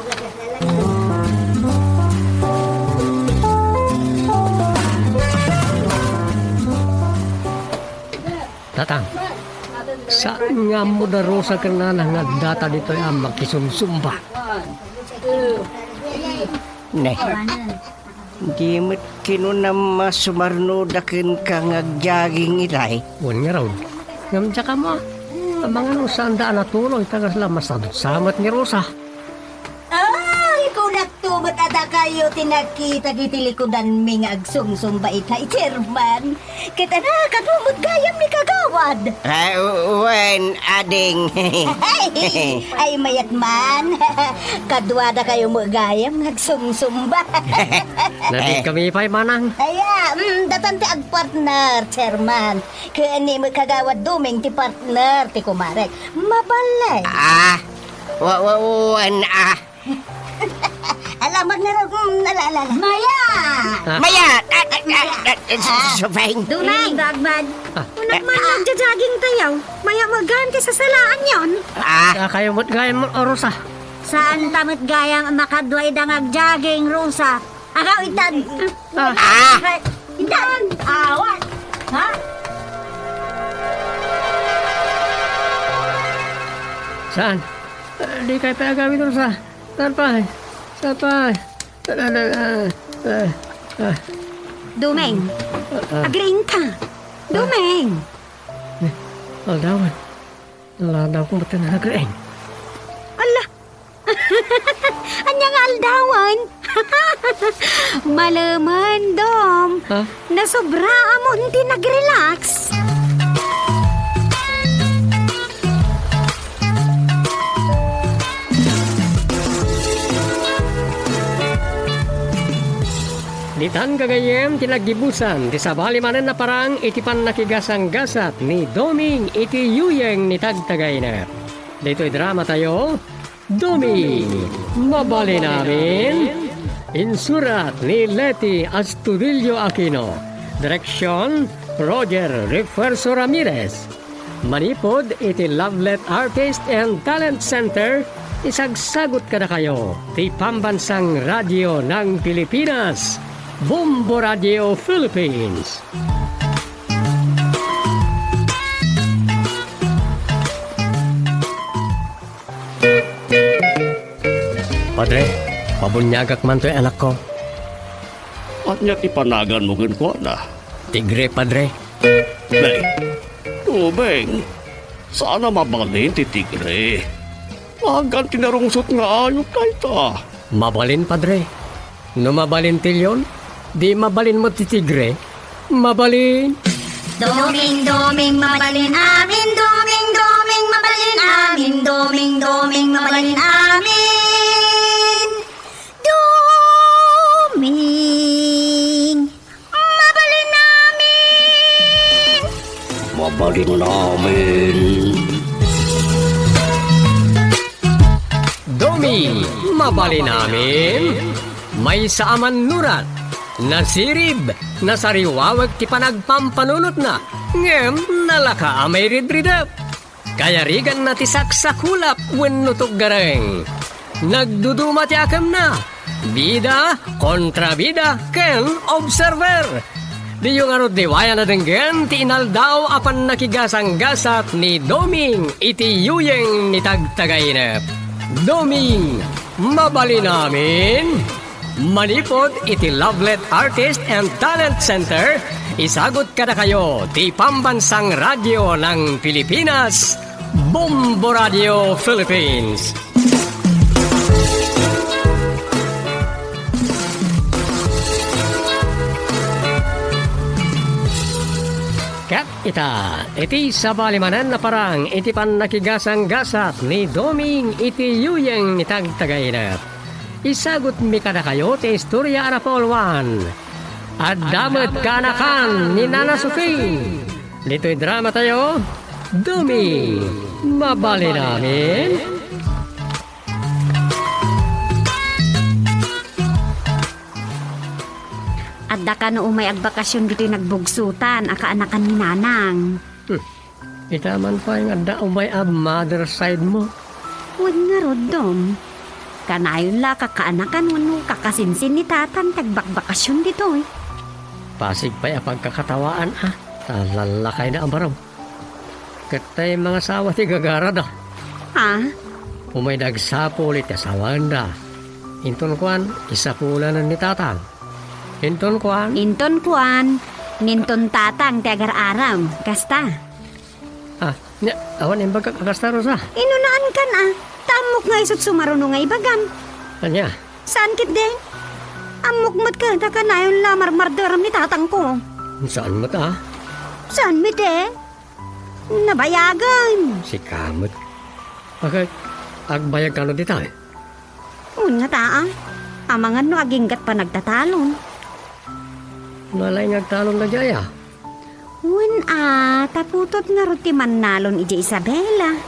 Tatang, saan nga ammo da Rosa ken Nanang nga addata ditoy a makisumsumba? Ne. Di met kinunam a sumarnoda kenka nga agjaging itay? Wen ngarud. Ngem diak ammo. Amangan no saanda a natuloy, ta kasla masadut sa met ni Rosa. Ay, kunakto met a dakayo ti nakita iti likudanmi nga agsumsumba itay, Chairman. Ket ana, kano met gayam ni Kagawad? Ah, u-, wen, ading. Ay, ay, mayat man. Kaduadakayo met gayam nga agsumsumba. Nabigkami pay, Manang. Aya, mm, datan ti agpartner, Chairman. Ken ni met Kagawad Doming ti partner ti kumarek. Mabalin. Ah, wa-, wa-, wen, ah. Alamat na raw, mm, ala, ala, ala. Maya! Ah. Maya! Ah, ah, ah, ah, ah, Supeng. Doming, Dagman. Ah. Unak man, ah, nagja-jogging tayo. Maya mo gayam ti sasalaanyon. Ah. Sa kayo mo't gayam, Rosa. Saan ta met gayam makadua ida nga agjogging, Rosa? Agaw, itan. Ah. Ah. Itan. Awan. Ha? Saan? Ah, di kayo pa agawin, Rosa. Saan pa? Saan pa? Ah, ah, ah, ah, ah. Doming, Ah, ah. Agriingka. Doming. Aldawan. Aldawan ko matan agriing. Ala, ania nga aldawan? Malemen, Dom. Ha? Nasobra amon ti nag-relax. Ditan gagayyem ti naggibusan ti sabali manen a parang iti pannakigasanggasat ni Doming iti yuyeng ni Tagtagainep. Ditoy dramatayo, Doming, Mabalin Amin. Insurat ni Leti Astudillo Aquino. Direksyon, Roger Refuerzo Ramirez. Manipud iti Lovelet Artist and Talent Center, isagsagut kadakayo ti Pambansang Radyo ng Pilipinas, Bombo Radio Philippines. Padre, mabuniagak man toy anakko. Ania ti panaganmo kenkuana? Tigre, Padre. Beng, Doming, saan a mabalin ti tigre. Agan ti narungsot nga ayup dayta. Mabalin, Padre. No mabalin ti leon, di mabalin met ti tigre. Mabalin. Doming, Doming, mabalin amin. Doming, Doming, mabalin amin. Doming, Doming, mabalin amin. Doming, mabalin amin. Mabalin amin. Doming, mabalin amin. Maysa a mannurat, nasirib, nasariwawek ti panagpampanunotna, ngem nalaka a mairidridep. Kayariganna ti saksakulap wenno tuggareng. Nagduduma ti akemna. Bida, kontrabida, ken observer. Diyo ngarud liwayan a denggen ti inaldaw a pannakigasanggasat ni Doming iti yuyeng ni Tagtagainep. Doming, mabalin amin. Manipud iti Lovelet Artist and Talent Center, isagut kadakayo ti Pambansang Radyo ng Pilipinas, Bombo Radio Philippines. Ket ita, iti sabali manen a parang iti pannakigasanggasat ni Doming iti yuyeng ni Tagtagainep. Isagutmi kadakayo ti istoria a napauluan. Adda met kaanakan ni Nana Sofie. Ditoy dramatayo, Doming, mabalin amin. Adda kano umay agbakasyon ditoy nagbugsotan a kaanakan ni Nanang. Hmm. Ita man pay nga adda umay a mother side mo. Wen ngarud, Dom. Kanayon la kakaanakan wenno kakasinsin ni Tatang ti agbakbakasyon ditoy. Pasig pay a pagkakatawaan, a. Ta lallakayda a barog. Ket tay mangasawa ti gagarada. Ha? Umayda agsapul iti asawaenda. Inton kuan, isapulanan ni Tatang. Inton kuan. Inton kuan, inton Tatang ti agar-aram. Kasta. Ah, nia, awan imbagak a kasta, Rosa. Inunaankan, a. Ta ammok nga isut' sumaruno nga ibagam. Ania? Saan ketdi? Ammok met ket a kanayon la marmardaram ni Tatangko. Saan met, a? Saan met, e? Nabayagan. Sika met. Bakit? Agbayag kano dita, e? Wen ngata, a. Amangan no aginggat panagtatalon. Nalaing agtalon daydiay, a. Wen, a, ta putod ngarud ti mannalon idiay Isabela.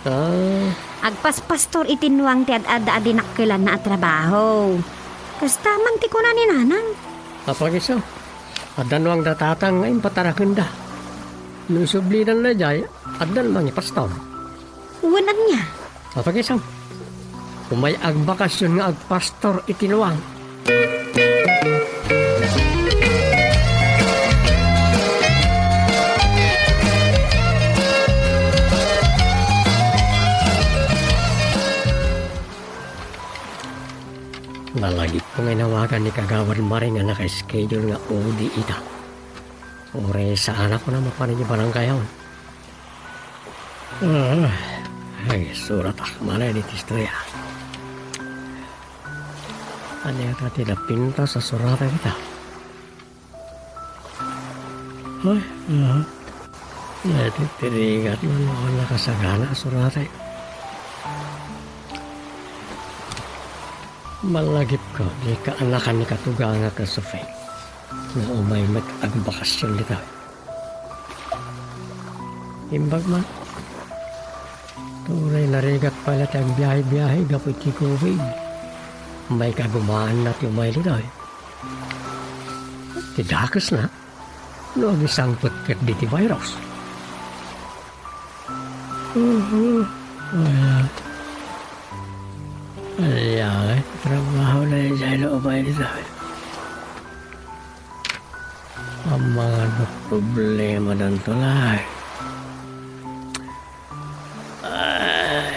Ah. Agpaspastor iti nuang ti ad-adda a dinakkelanna a trabaho. Kasta man ti kuna ni Nanang. Apag isu, adda nuang da Tatang nga impatarakenda. No isublinan daydiay, addan mangipastor. Wen ania? Apag isu, umay agbakasyon nga agpastor iti nuang. Nalagipko Inawagan ni Kagawad Maring a naka-schedule nga O D ita. Uray saan a kuna mapan idiay barangay-on. Ah, ay, surat a. Malay iti istorya. Ania ta ti napintas a surata ita? Ay, ah. Natitirigat man no nakasagana a surata. Malagipko, di kaanakan ni katugangak a Sophie. Nga umay met agbakasyon dita. Imbag man. Turay narigat pay la ti agbiahe-biahe gapu iti covid. Maikagumaanna ti umay ditoy. Ti dakesna, no agisangpet ket diti virus. Mhm. Aya. Aya, eh, trabaho na idiay umay ditoy. Amangan no problema danto laeng. Ay,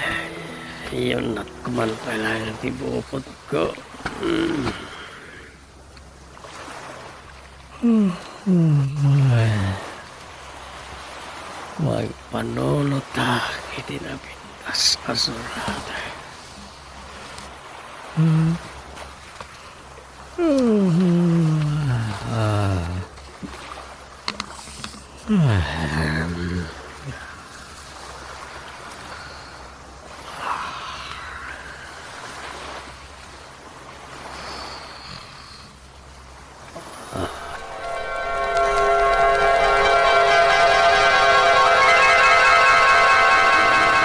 iyunat ko man pay laeng ti bukod ko. Hmm. Hmm, hmm, ay. Magpanunotak iti napintas a surat. Hmm.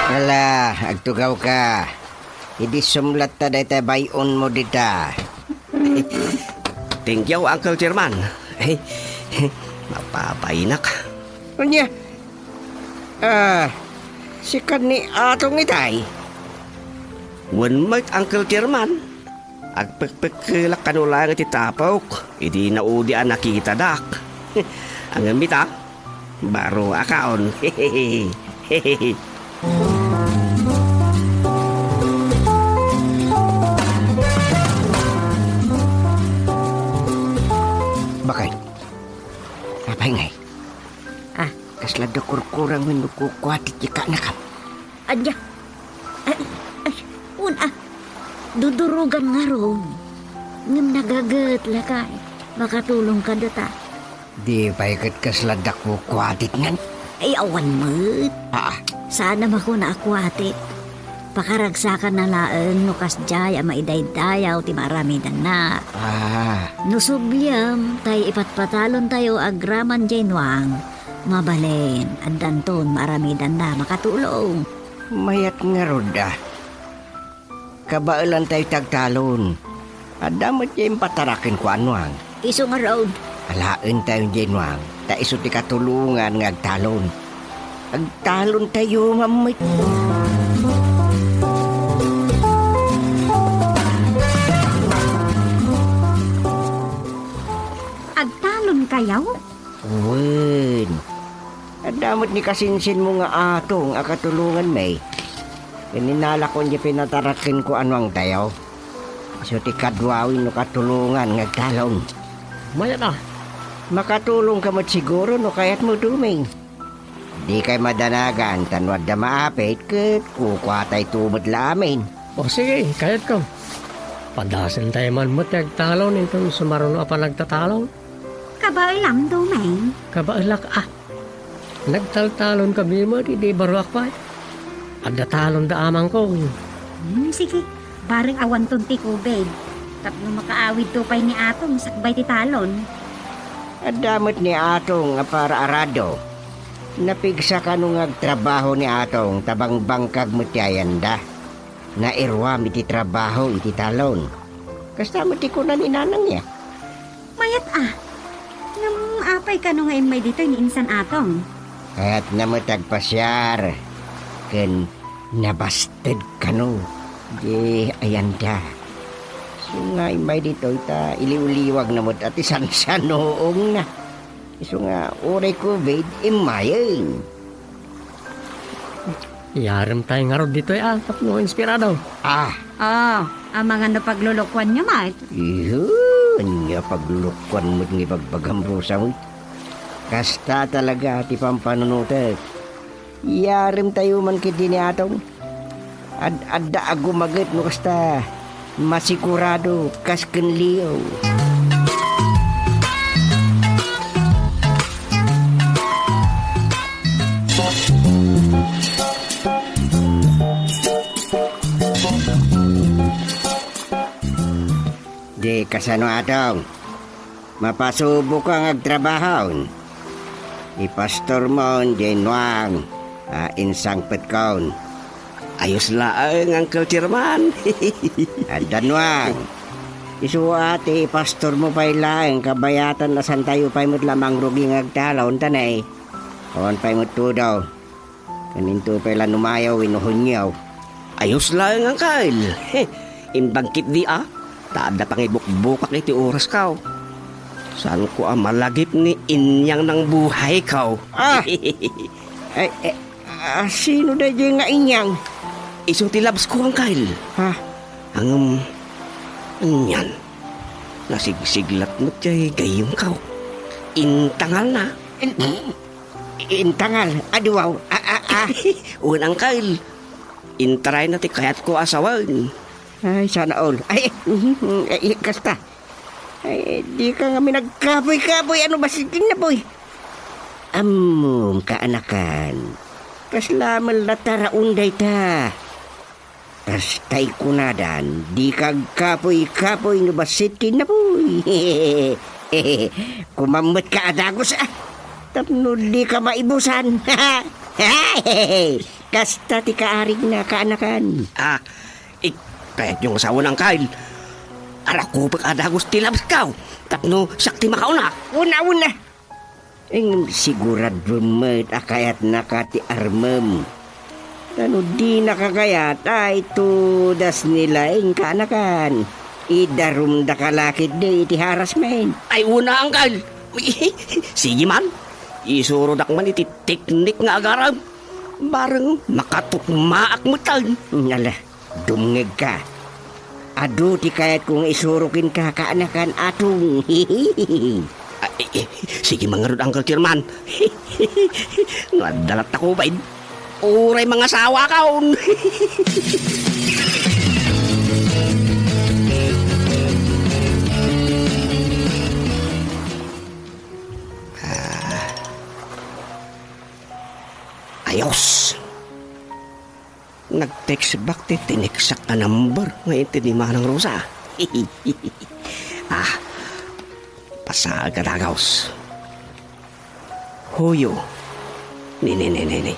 Ala, agtugawka. Idi sumlatta dayta bay-onmo dita. Thank you, Uncle Chairman. Mapapainak. Ania? Ah, sika ni Atong itay? Wen met, Uncle Chairman. Agpekpekkelak kano laeng iti tapok idi naudi a nakitadak. Ngem ita, baro a kaon. Bakay, apay ngay? Ah. Kasla da kurkurang wenno kukuatit ti kaanakam? Ania? Ay, ay, un, ah. Dudurugan ngarud. Ngem nagaget, lakay. Makatulong ka dita. Di pay ket kasla da kukuatit ngan? Ay, awan met. Ah. Saan a makuna a kuatit. Pakaragsakanna laeng no kasdiay a maidaydayaw ti maaramidanna. Ah. No subliem, tay ipatpatalontayo agraman diay nuang. Mabalin, addanton maaramidanna makatulong. Mayat ngarud a. Kabaelantayo ti agtalon. Adda met diay impatarak kenkuan nuang. Isu ngarud. Alaentayo diay nuang, ta isu ti katulongan nga agtalon. Agtalontayo man met. Agtalonkayo? Wen. Adda met ni kasinsinmo nga Atong a katulonganmi. Ken innalakon diay pinatarak kenkuan nuangtayo. Isu ti kadua wenno katulongan nga agtalon. Mayat a. Makatulongka met siguro no kayatmo, Doming. Dikay madanagan ta no adda maapit ket kukuatayto met la amin. O sige, kayatko. Padasentayo man met ti agtalon inton sumaruno a panagtatalon. Kabaelam, Doming? Kabaelak a. Nagtaltalon kami met idi baruak pay. Adda talon da amangko. Hmm, sige. Bareng awanton ti covid. Tapno makaawidto pay ni Atong sakbay ti talon. Adda met ni Atong a para arado. Napigsa kano nga agtrabaho ni Atong ta bangbangkag met ti ayanda. Nairuam iti trabaho iti talon. Kasta met ti kuna ni nanangya. Mayat a. Ngem apay kano nga immay ditoy ni insan Atong? Kayatna met agpasiar ken nabasted kano di ayanda. Isu nga immay ditoy ta iliwliwagna met a ti sansanuongna. Isu nga uray covid, immayen. Yarem tayo ngarud ditoy, ah, tapno inspirado. Ah, Ah, amangan no paglulukuanyo met. Iyo, ania paglulukuan met nga ibagbagam, Rosa, oy? Kasta talaga ti pampanunotek. Yarem tayo man ketdi ni Atong. Ad-adda a gumaget no kasta, masigurado kas ken Leo. Di kasano, Atong? Mapasuboka nga agtrabahon. Ipastormon diay Nuang a insangpetkon. Ayos laeng, Uncle Chairman. Adda, Nuang. Isu a ti ipastormo pay laeng, kabayatan a santayo pay met la mangrugi nga agtalon, ta ne, awan pay met tudo. Ken into pay la numayo wenno hunyo. Ayos laeng, Uncle. Imbag ketdi a, ta adda pangibukbukak iti orasko. Saanko a malagip ni Inyang nang buhayko. Ah! Ay, eh, ah, sino daydiay nga Inyang? Isu ti labsko, Uncle. Ha? Ngem, anian, nasigsiglat met diay gayyemko. Intangalna. In-, intangal? Adu, wow. Ah, ah, ah. Wen, Uncle. Intarayna ti kayatko a sawen. Ay, sana all. Ay, mhm, ay, kasta. Ay, dika ngamin agkapuy-kapuy, ano, bassit ti napuy. Ammom, kaanakan. Kasla met la taraon dayta. Kastay kunadan, dika agkapuy-kapuy no bassit ti napuy. Kumammetka a dagus, ah. Tapno dika maibusan. Kasta ti kaarigna, kaanakan. Ah, ik-, kayatyo nga sawen, Uncle. Arakupek a dagus ti labsko, tapno siak ti makauna. Una, una. Ngem sigurado met a kayatnaka ti armem. Ta no dinaka kayat, ay, tudas ni laeng, kaanakan. Idarumdaka la ketdi iti harassment. Ay, una, Uncle. Sige man. Isurodak man iti teknik nga agarem. Bareng makatukmaak metten. Ala, dumngegka. Adu ti kayatko nga isuro kenka, kaanakan, Atong. Ah, eh, eh, sige man ngarud, Uncle Chairman. No adda latta kobain, uray mangasawakon. Ah. Ayos. Nag-text back ti tineksak a number nga inted ni Manang Rosa. Ah, pasaag a dagus. Huyo. Ni, ni, ni, ni, ni.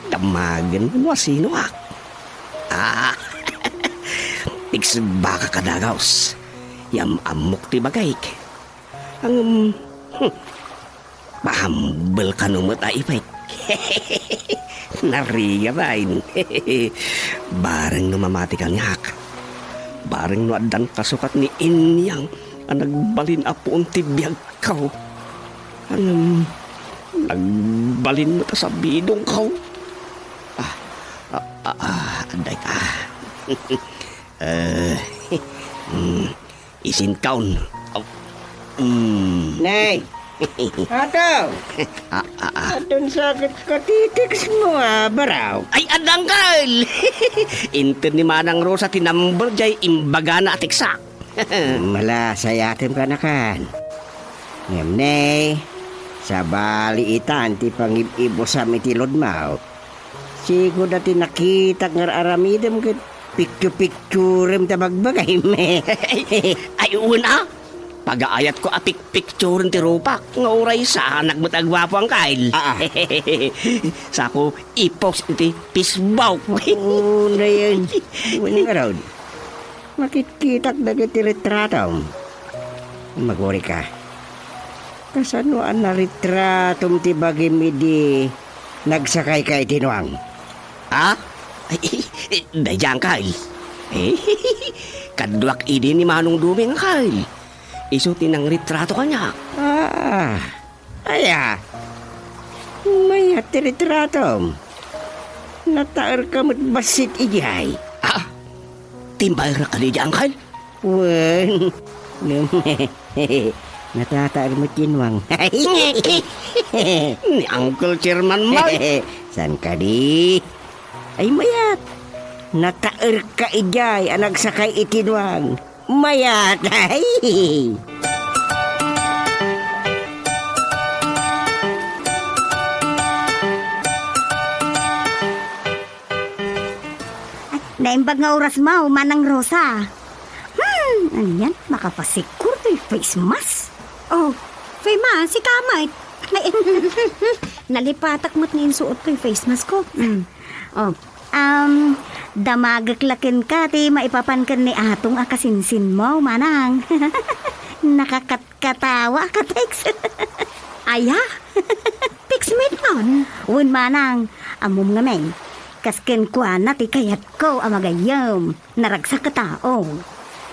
Dammagen no asinoak. Ah, text back a dagus. Yam-ammok ti bagik. Ngem, hmm, mahambel kano met a ipek. Narigat, ay. Bareng no mamati kaniak. Bareng no addan kasukat ni Inyang a nagbalin a puon ti biagko. Ngem, nagbalin met a sabidongko. Ah, ah, ah, ah, adda ita. Eh, hmm. Isinkaon. Aw. Mm. Nay! Ataw! Ah, ah, ah. Adun sa ket katitext mo, ah, baraw. Ay, adda, Uncle! Inted ni Manang Rosa ti number jay imbagana a teksak. Mala, sayatem, kaanakan. Ngem ne, sabali itan ti pangib-ibusam iti ludmaw. Sigud a ti nakitak nga ar-aramidem ket piktu-pikturem ta bagbagam. Ay, wen a. Pagaayatko a pikpikturen ti rupak nga uray saanak met a guapo, Uncle. Ah, ah. Sako i-post iti Facebook. Unayen. Wen ngarud. Makitkitak dagiti retratom. Magurika. Kasano a naretratom ti bagim idi nagsakayka iti nuang? Ha? Ay, daydiay, Uncle. Eh, kaduak idi ni Manong Duming, Uncle. Isu ti nangretrato kaniak. Ah, aya. Mayat ti retratom. Nataerka met bassit idiay. Ah, timbayrak kadi, Uncle? Wen. Natataer met Tinuang. Ni Uncle Chairman Mike. Saan kadi? Ay, mayat. Nataerka idiay a nagsakay iti Tinuang. Mayat. Ay. Ay, naimbag nga oras mo, Manang Rosa. Hmm, anian, makapasikur toy face mask. Oh, Fema, sika met. Ay, nalipatak met nga insuot toy face mask ko. Hmm. Oh, um, damagek la kenka ti maipapan ken ni Atong a kasinsinmo, Manang. Nakakat- Katawa ka, Tex. Aya? Tex met man? Wen, Manang. Ammom ngamin, kas kenkuana ti kayatko a magayyem. Naragsak a tao.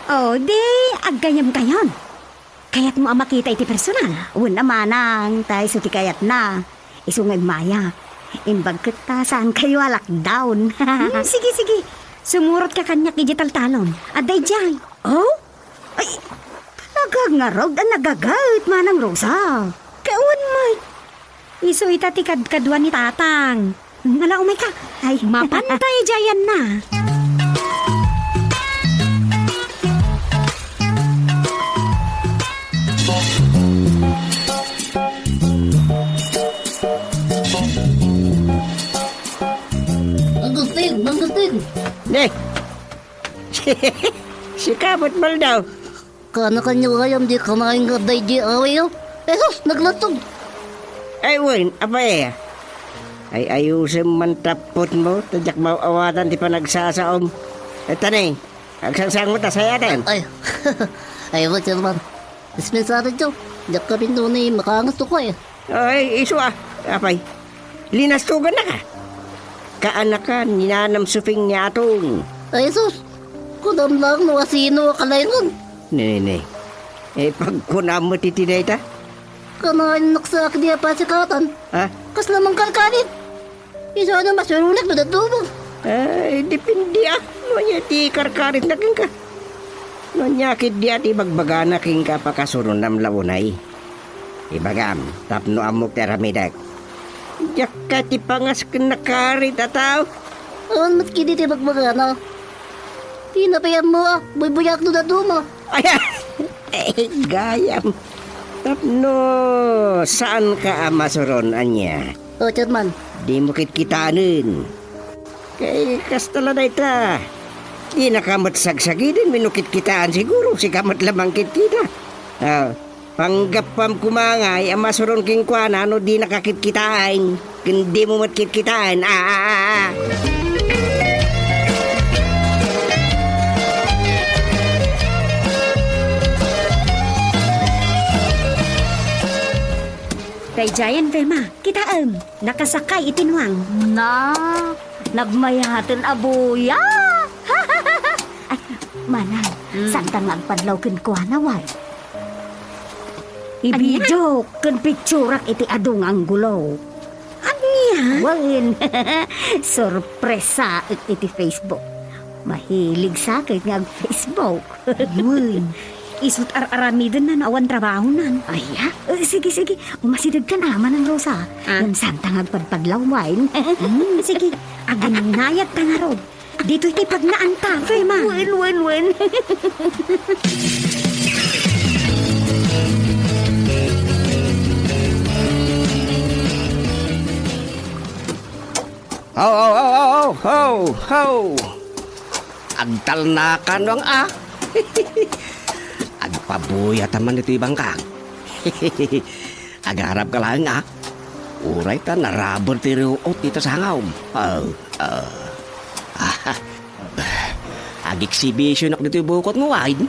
O, di, aggayyemkayon. Kayatmo a makita iti personal? Wen a, Manang, ta isu ti kayatna. Isu nga immayak. Imbag ket ta saankayo a lockdown. Hmm, sige, sige. Sumurotka kaniak idiay taltalon. Adda idiay. Oh? Ay, talaga ngarud a nagagayt, Manang Rosa. Kawan met. Isu ita ti kadkadua ni Tatang. Ala, umayka. Ay. Mapanta idiayanna. Agustin, Agustin! Ne! Sika met, Baldaw. Kaanakanyo gayam ti kanayon nga adda idiay awiyo? Jesus, naglatog! Ay, wen, apay, ay, ayusem man ti appotmo, ta diak maaw-awatan ti panagsasaom. Eta ni, agsangsangmo ta sayaten. Ay, ay, wen, Chairman. Dispensaryo, diak kami nunay makaangas to ko eh. Ay, isu a, apay. Linastogannaka. Kaanakan ni Nanang Suping ni Atong. Ay, sus! Kunam laeng no asino a kalaengon. Nene. Eh, pagkunam met iti dayta? Kanayon nagsakit di a pasikatan. Ha? Kasla mangkarkarit. Isu a no masuronak no dadduma. Ay, depende a. No ania ti karkaritna kenka. No ania ketdi a ti ibagbagana kenka a pakasuronnam la unay. Ibagam, tapno ammok ti aramidek. Diak kayat ti pangas ken nakarit a tao. Awan met ketdi ti ibagbagana. Dina pay ammo a buybuyaak no dadduma. Ay, ay, gayam. Tapno saanka a masuron, ania? O, Chairman. Dimo kitkitaen. Kay kasta la dayta. Dinaka met sagsagiden wenno kitkitaan siguro, sika met la mangkitkita. Ah, panggapuam koma ngay a masuron kenkuana no dinaka kitkitaen. Ken dimo met kitkitaen. Ah, ah, ah, ah. Daydiayen, Fema, kitaem, nakasakay iti nuang. Na, nagmayaten a buya. Ay, Manang, hmm, saanta nga agpadlaw kenkuana, wen? Ania? Ibidiok ken picturak iti adu nga anggulo. Ania? Wen, sorpresaek iti Facebook. Mahilig sa ket nga ag-Facebook. Wen, isut' ar-aramidenna no awan trabahonan. Aya? Eh, sige, sige. Umasidegkan a, Manang Rosa. Ah? Ngem saanta nga agpadpadlaw, wen? Hmm, sige. Aginnayadta ngarud. Ditoy ti pagnaanta, Fema. Wen, wen, wen. Haw, haw, haw, haw, haw, haw, haw. Agtalnakan, Nuang, a. Agpabuyat man iti bangkang. Agarapka laeng, a. Uray ta naraber ti ruot iti sangawm. Oh, oh. Ageksibisionak ditoy bukotmo, wen?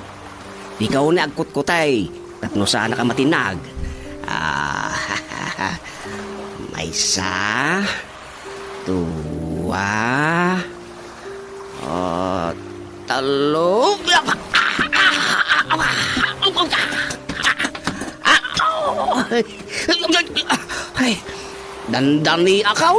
Dika unay agkutkutay tapno saanak a matinag. Ah, maysa, dua, ah, tallo. Ay, dandani akaw.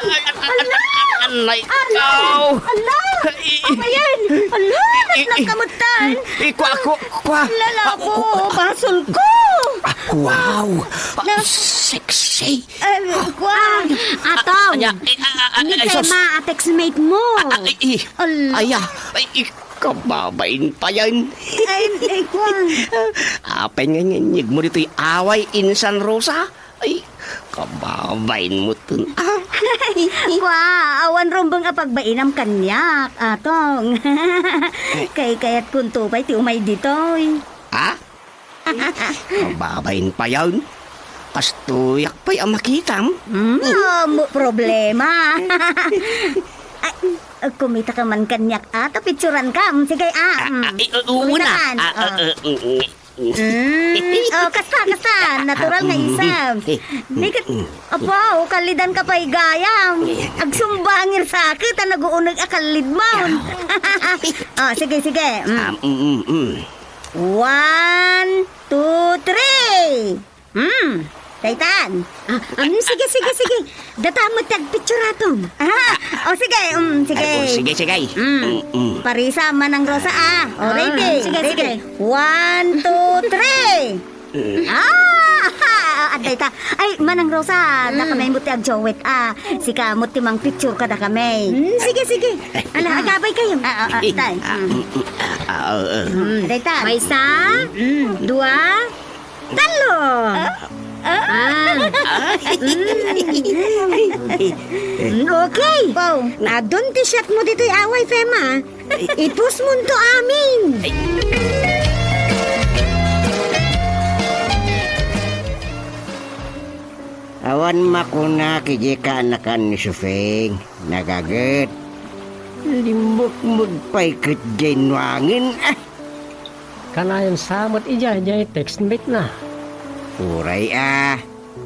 Ala! Ala! Ala! Ala! Apayen! Ala! Ala! Nagkamutan! Ikwa, kwa, kwa! Lalabo! Basolko! Wow! Sexy! Ay, kwa! Atong! Ania, eh, ah, ah, Ni ay, sus. Tema, a textmate mo. Ah, ah, eh, eh. Ala! Aya, ay, eh, kababain payen. Ay, ay, kwa! Apay nga inyegmo ditoy away, Insan Rosa? Ay, kababain mo ton. Ah. Kwa, awan rumbeng a pagbainam kaniak, Atong. Kaykayatkonto pay ti umay ditoy. Ha? Kababain payen. Kastoyak pay a makitam. Hmm, mo-, problema. Ay, kumita ka man kaniak, a, ta picturan ka. Hmm, sige, a. Ah, mm. Ah, eh, eh, una. Kumita ka. Ah, ah, ah, mm, mm. Mm, oh, kasta, kasta. Natural nga isem. Di ka, apo, kallidan ka pay gayam. Agsumbangir sa akin, ta naguuneg a kallid mo. Oh, sige, sige. Mm. Ah, mm, mm, mm. One, two, three. Mm, daytan. Ah, um, sige, sige, sige. Data met ti agpicture aton. Ah, oh, sige, um, sige. Ay, oh, sige, sige. Mm. Mm, mm. Parisa, Manang Rosa, ah. Oh, ready? Ah, sige, ready. Sige. One, two, three. Ah, adda ita. Ay, Manang Rosa, mm, dakamaymo ti agjowet, ah. Sika met ti mangpicture kadakami. Mm, sige, sige. Ala, agabay kayo. Ah, ah, ah, tay. Ah, mm, mm, ah, ah, ah. Mm, dayta. Maysa, mm, dua, tallo. Ah, ah. Ah. Mm. Mm, okay. Wow. Adun ti shot mo ditoy away, Fema. I-post monto amin. Awan makunak idiay kaanakan ni Sufeng. Nagaget. Limmukmuk pay ket diay nuangen. Ah! Kanayon sa met idiay, diay textmate na. Uray a,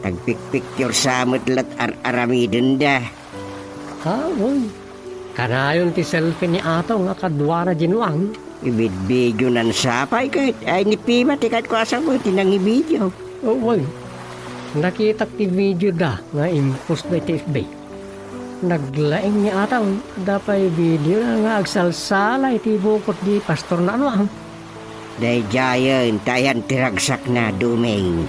tagpikpicture sa met lat ar-aramidenda. Ah, wen. Kanayon ti selfie ni Atong a kaduana diay nuang. Ibidbideo nan sapay ket ay ni Pima ti kadkuasam ti nangibidio. Oh, wen. Nakitak ti video da nga impostda iti F B. Naglaing ni Atong, da pay video na nga agsalsala iti bukot di pastor na nuang. Daydiayen, ta ayan ti ragsakna, Dumeng.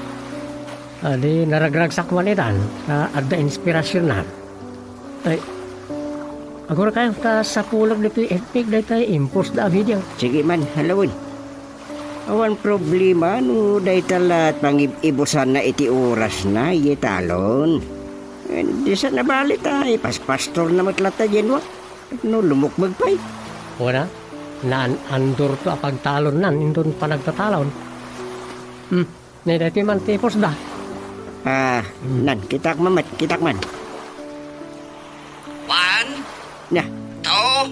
Adi, naragragsak man itan, ta adda inspirasyon na. Ay, agurakayo ta sapulek ditoy F B daytoy impostda a video. Sige man, halawen. Awan problema no dayta la't pangib-ibusanna iti orasna, iye talon. Eh, di sa nabali ta, ipaspastorna met latta diay nuang. No lumukmeg pay. Wen a, naan-andorto a pagtalonnan inton panagtatalon. Hmm. Ni daytoy man ti postda. Ah, hmm. Nan, kitak man met, kitak man. One, na. Two,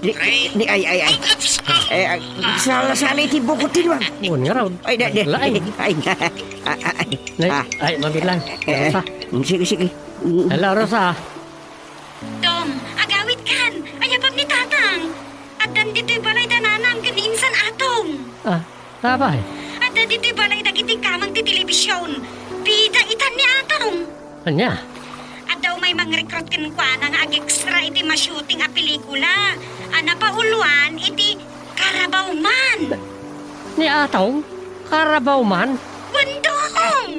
di, three. Di, ay, ay, ay. Oops! Eh, ah, sala-sala iti bukot ti nuang. Wen nga raw. Ay, da, da. Lain. Ay, ay, ay, ay. Nay, ah. Ay, mabilang. Eh, Rosa. Mm, sige, sige. Mm. Hello, Rosa. Tom, agawidkan. Ayabab ni Tatang. Addan ditoy balay da nanang ken ni Insan Atong. Ah, apay? Adda ditoy balay dagiti kameng ti telebision. Bida itan ni Atong. Ania? Adda umay mangrecruit kenkuana nga ag-extra iti ma-shooting a pelikula a napauluan iti Carabao Man. Ni Atong? Carabao Man? Wen, Dong!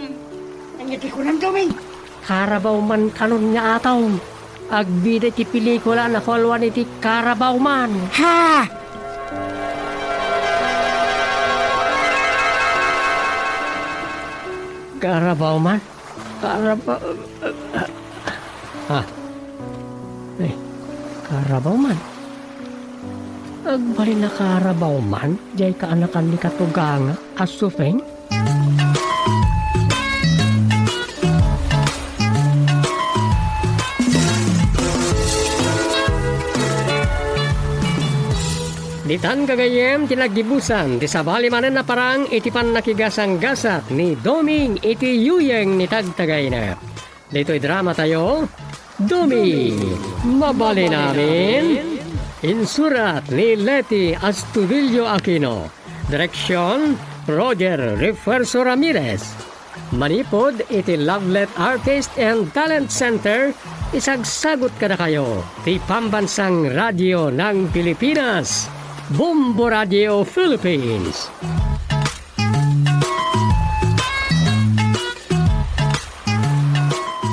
Ania ti kunam, Doming? Carabao Man kanon nga Atong. Agbida iti pelikula a napauluan iti Carabao Man. Ha? Carabao Man? Carabao, ha? Eh, Carabao Man? Agbalin a Carabao Man, diay kaanakan ni katuganga a Sufeng? Ditan gagayyem ti naggibusan ti sabali manen a parang iti pannakigasanggasat ni Doming iti yuyeng ni tagtagayna. Ditoy drama tayo, Doming, mabalin amin. Insurat ni Leti Astudillo Aquino. Direksyon, Roger Refuerzo Ramirez. Manipud iti Lovelet Artist and Talent Center, isagsagut kadakayo ti Pambansang Radyo ng Pilipinas, Bombo Radio Philippines.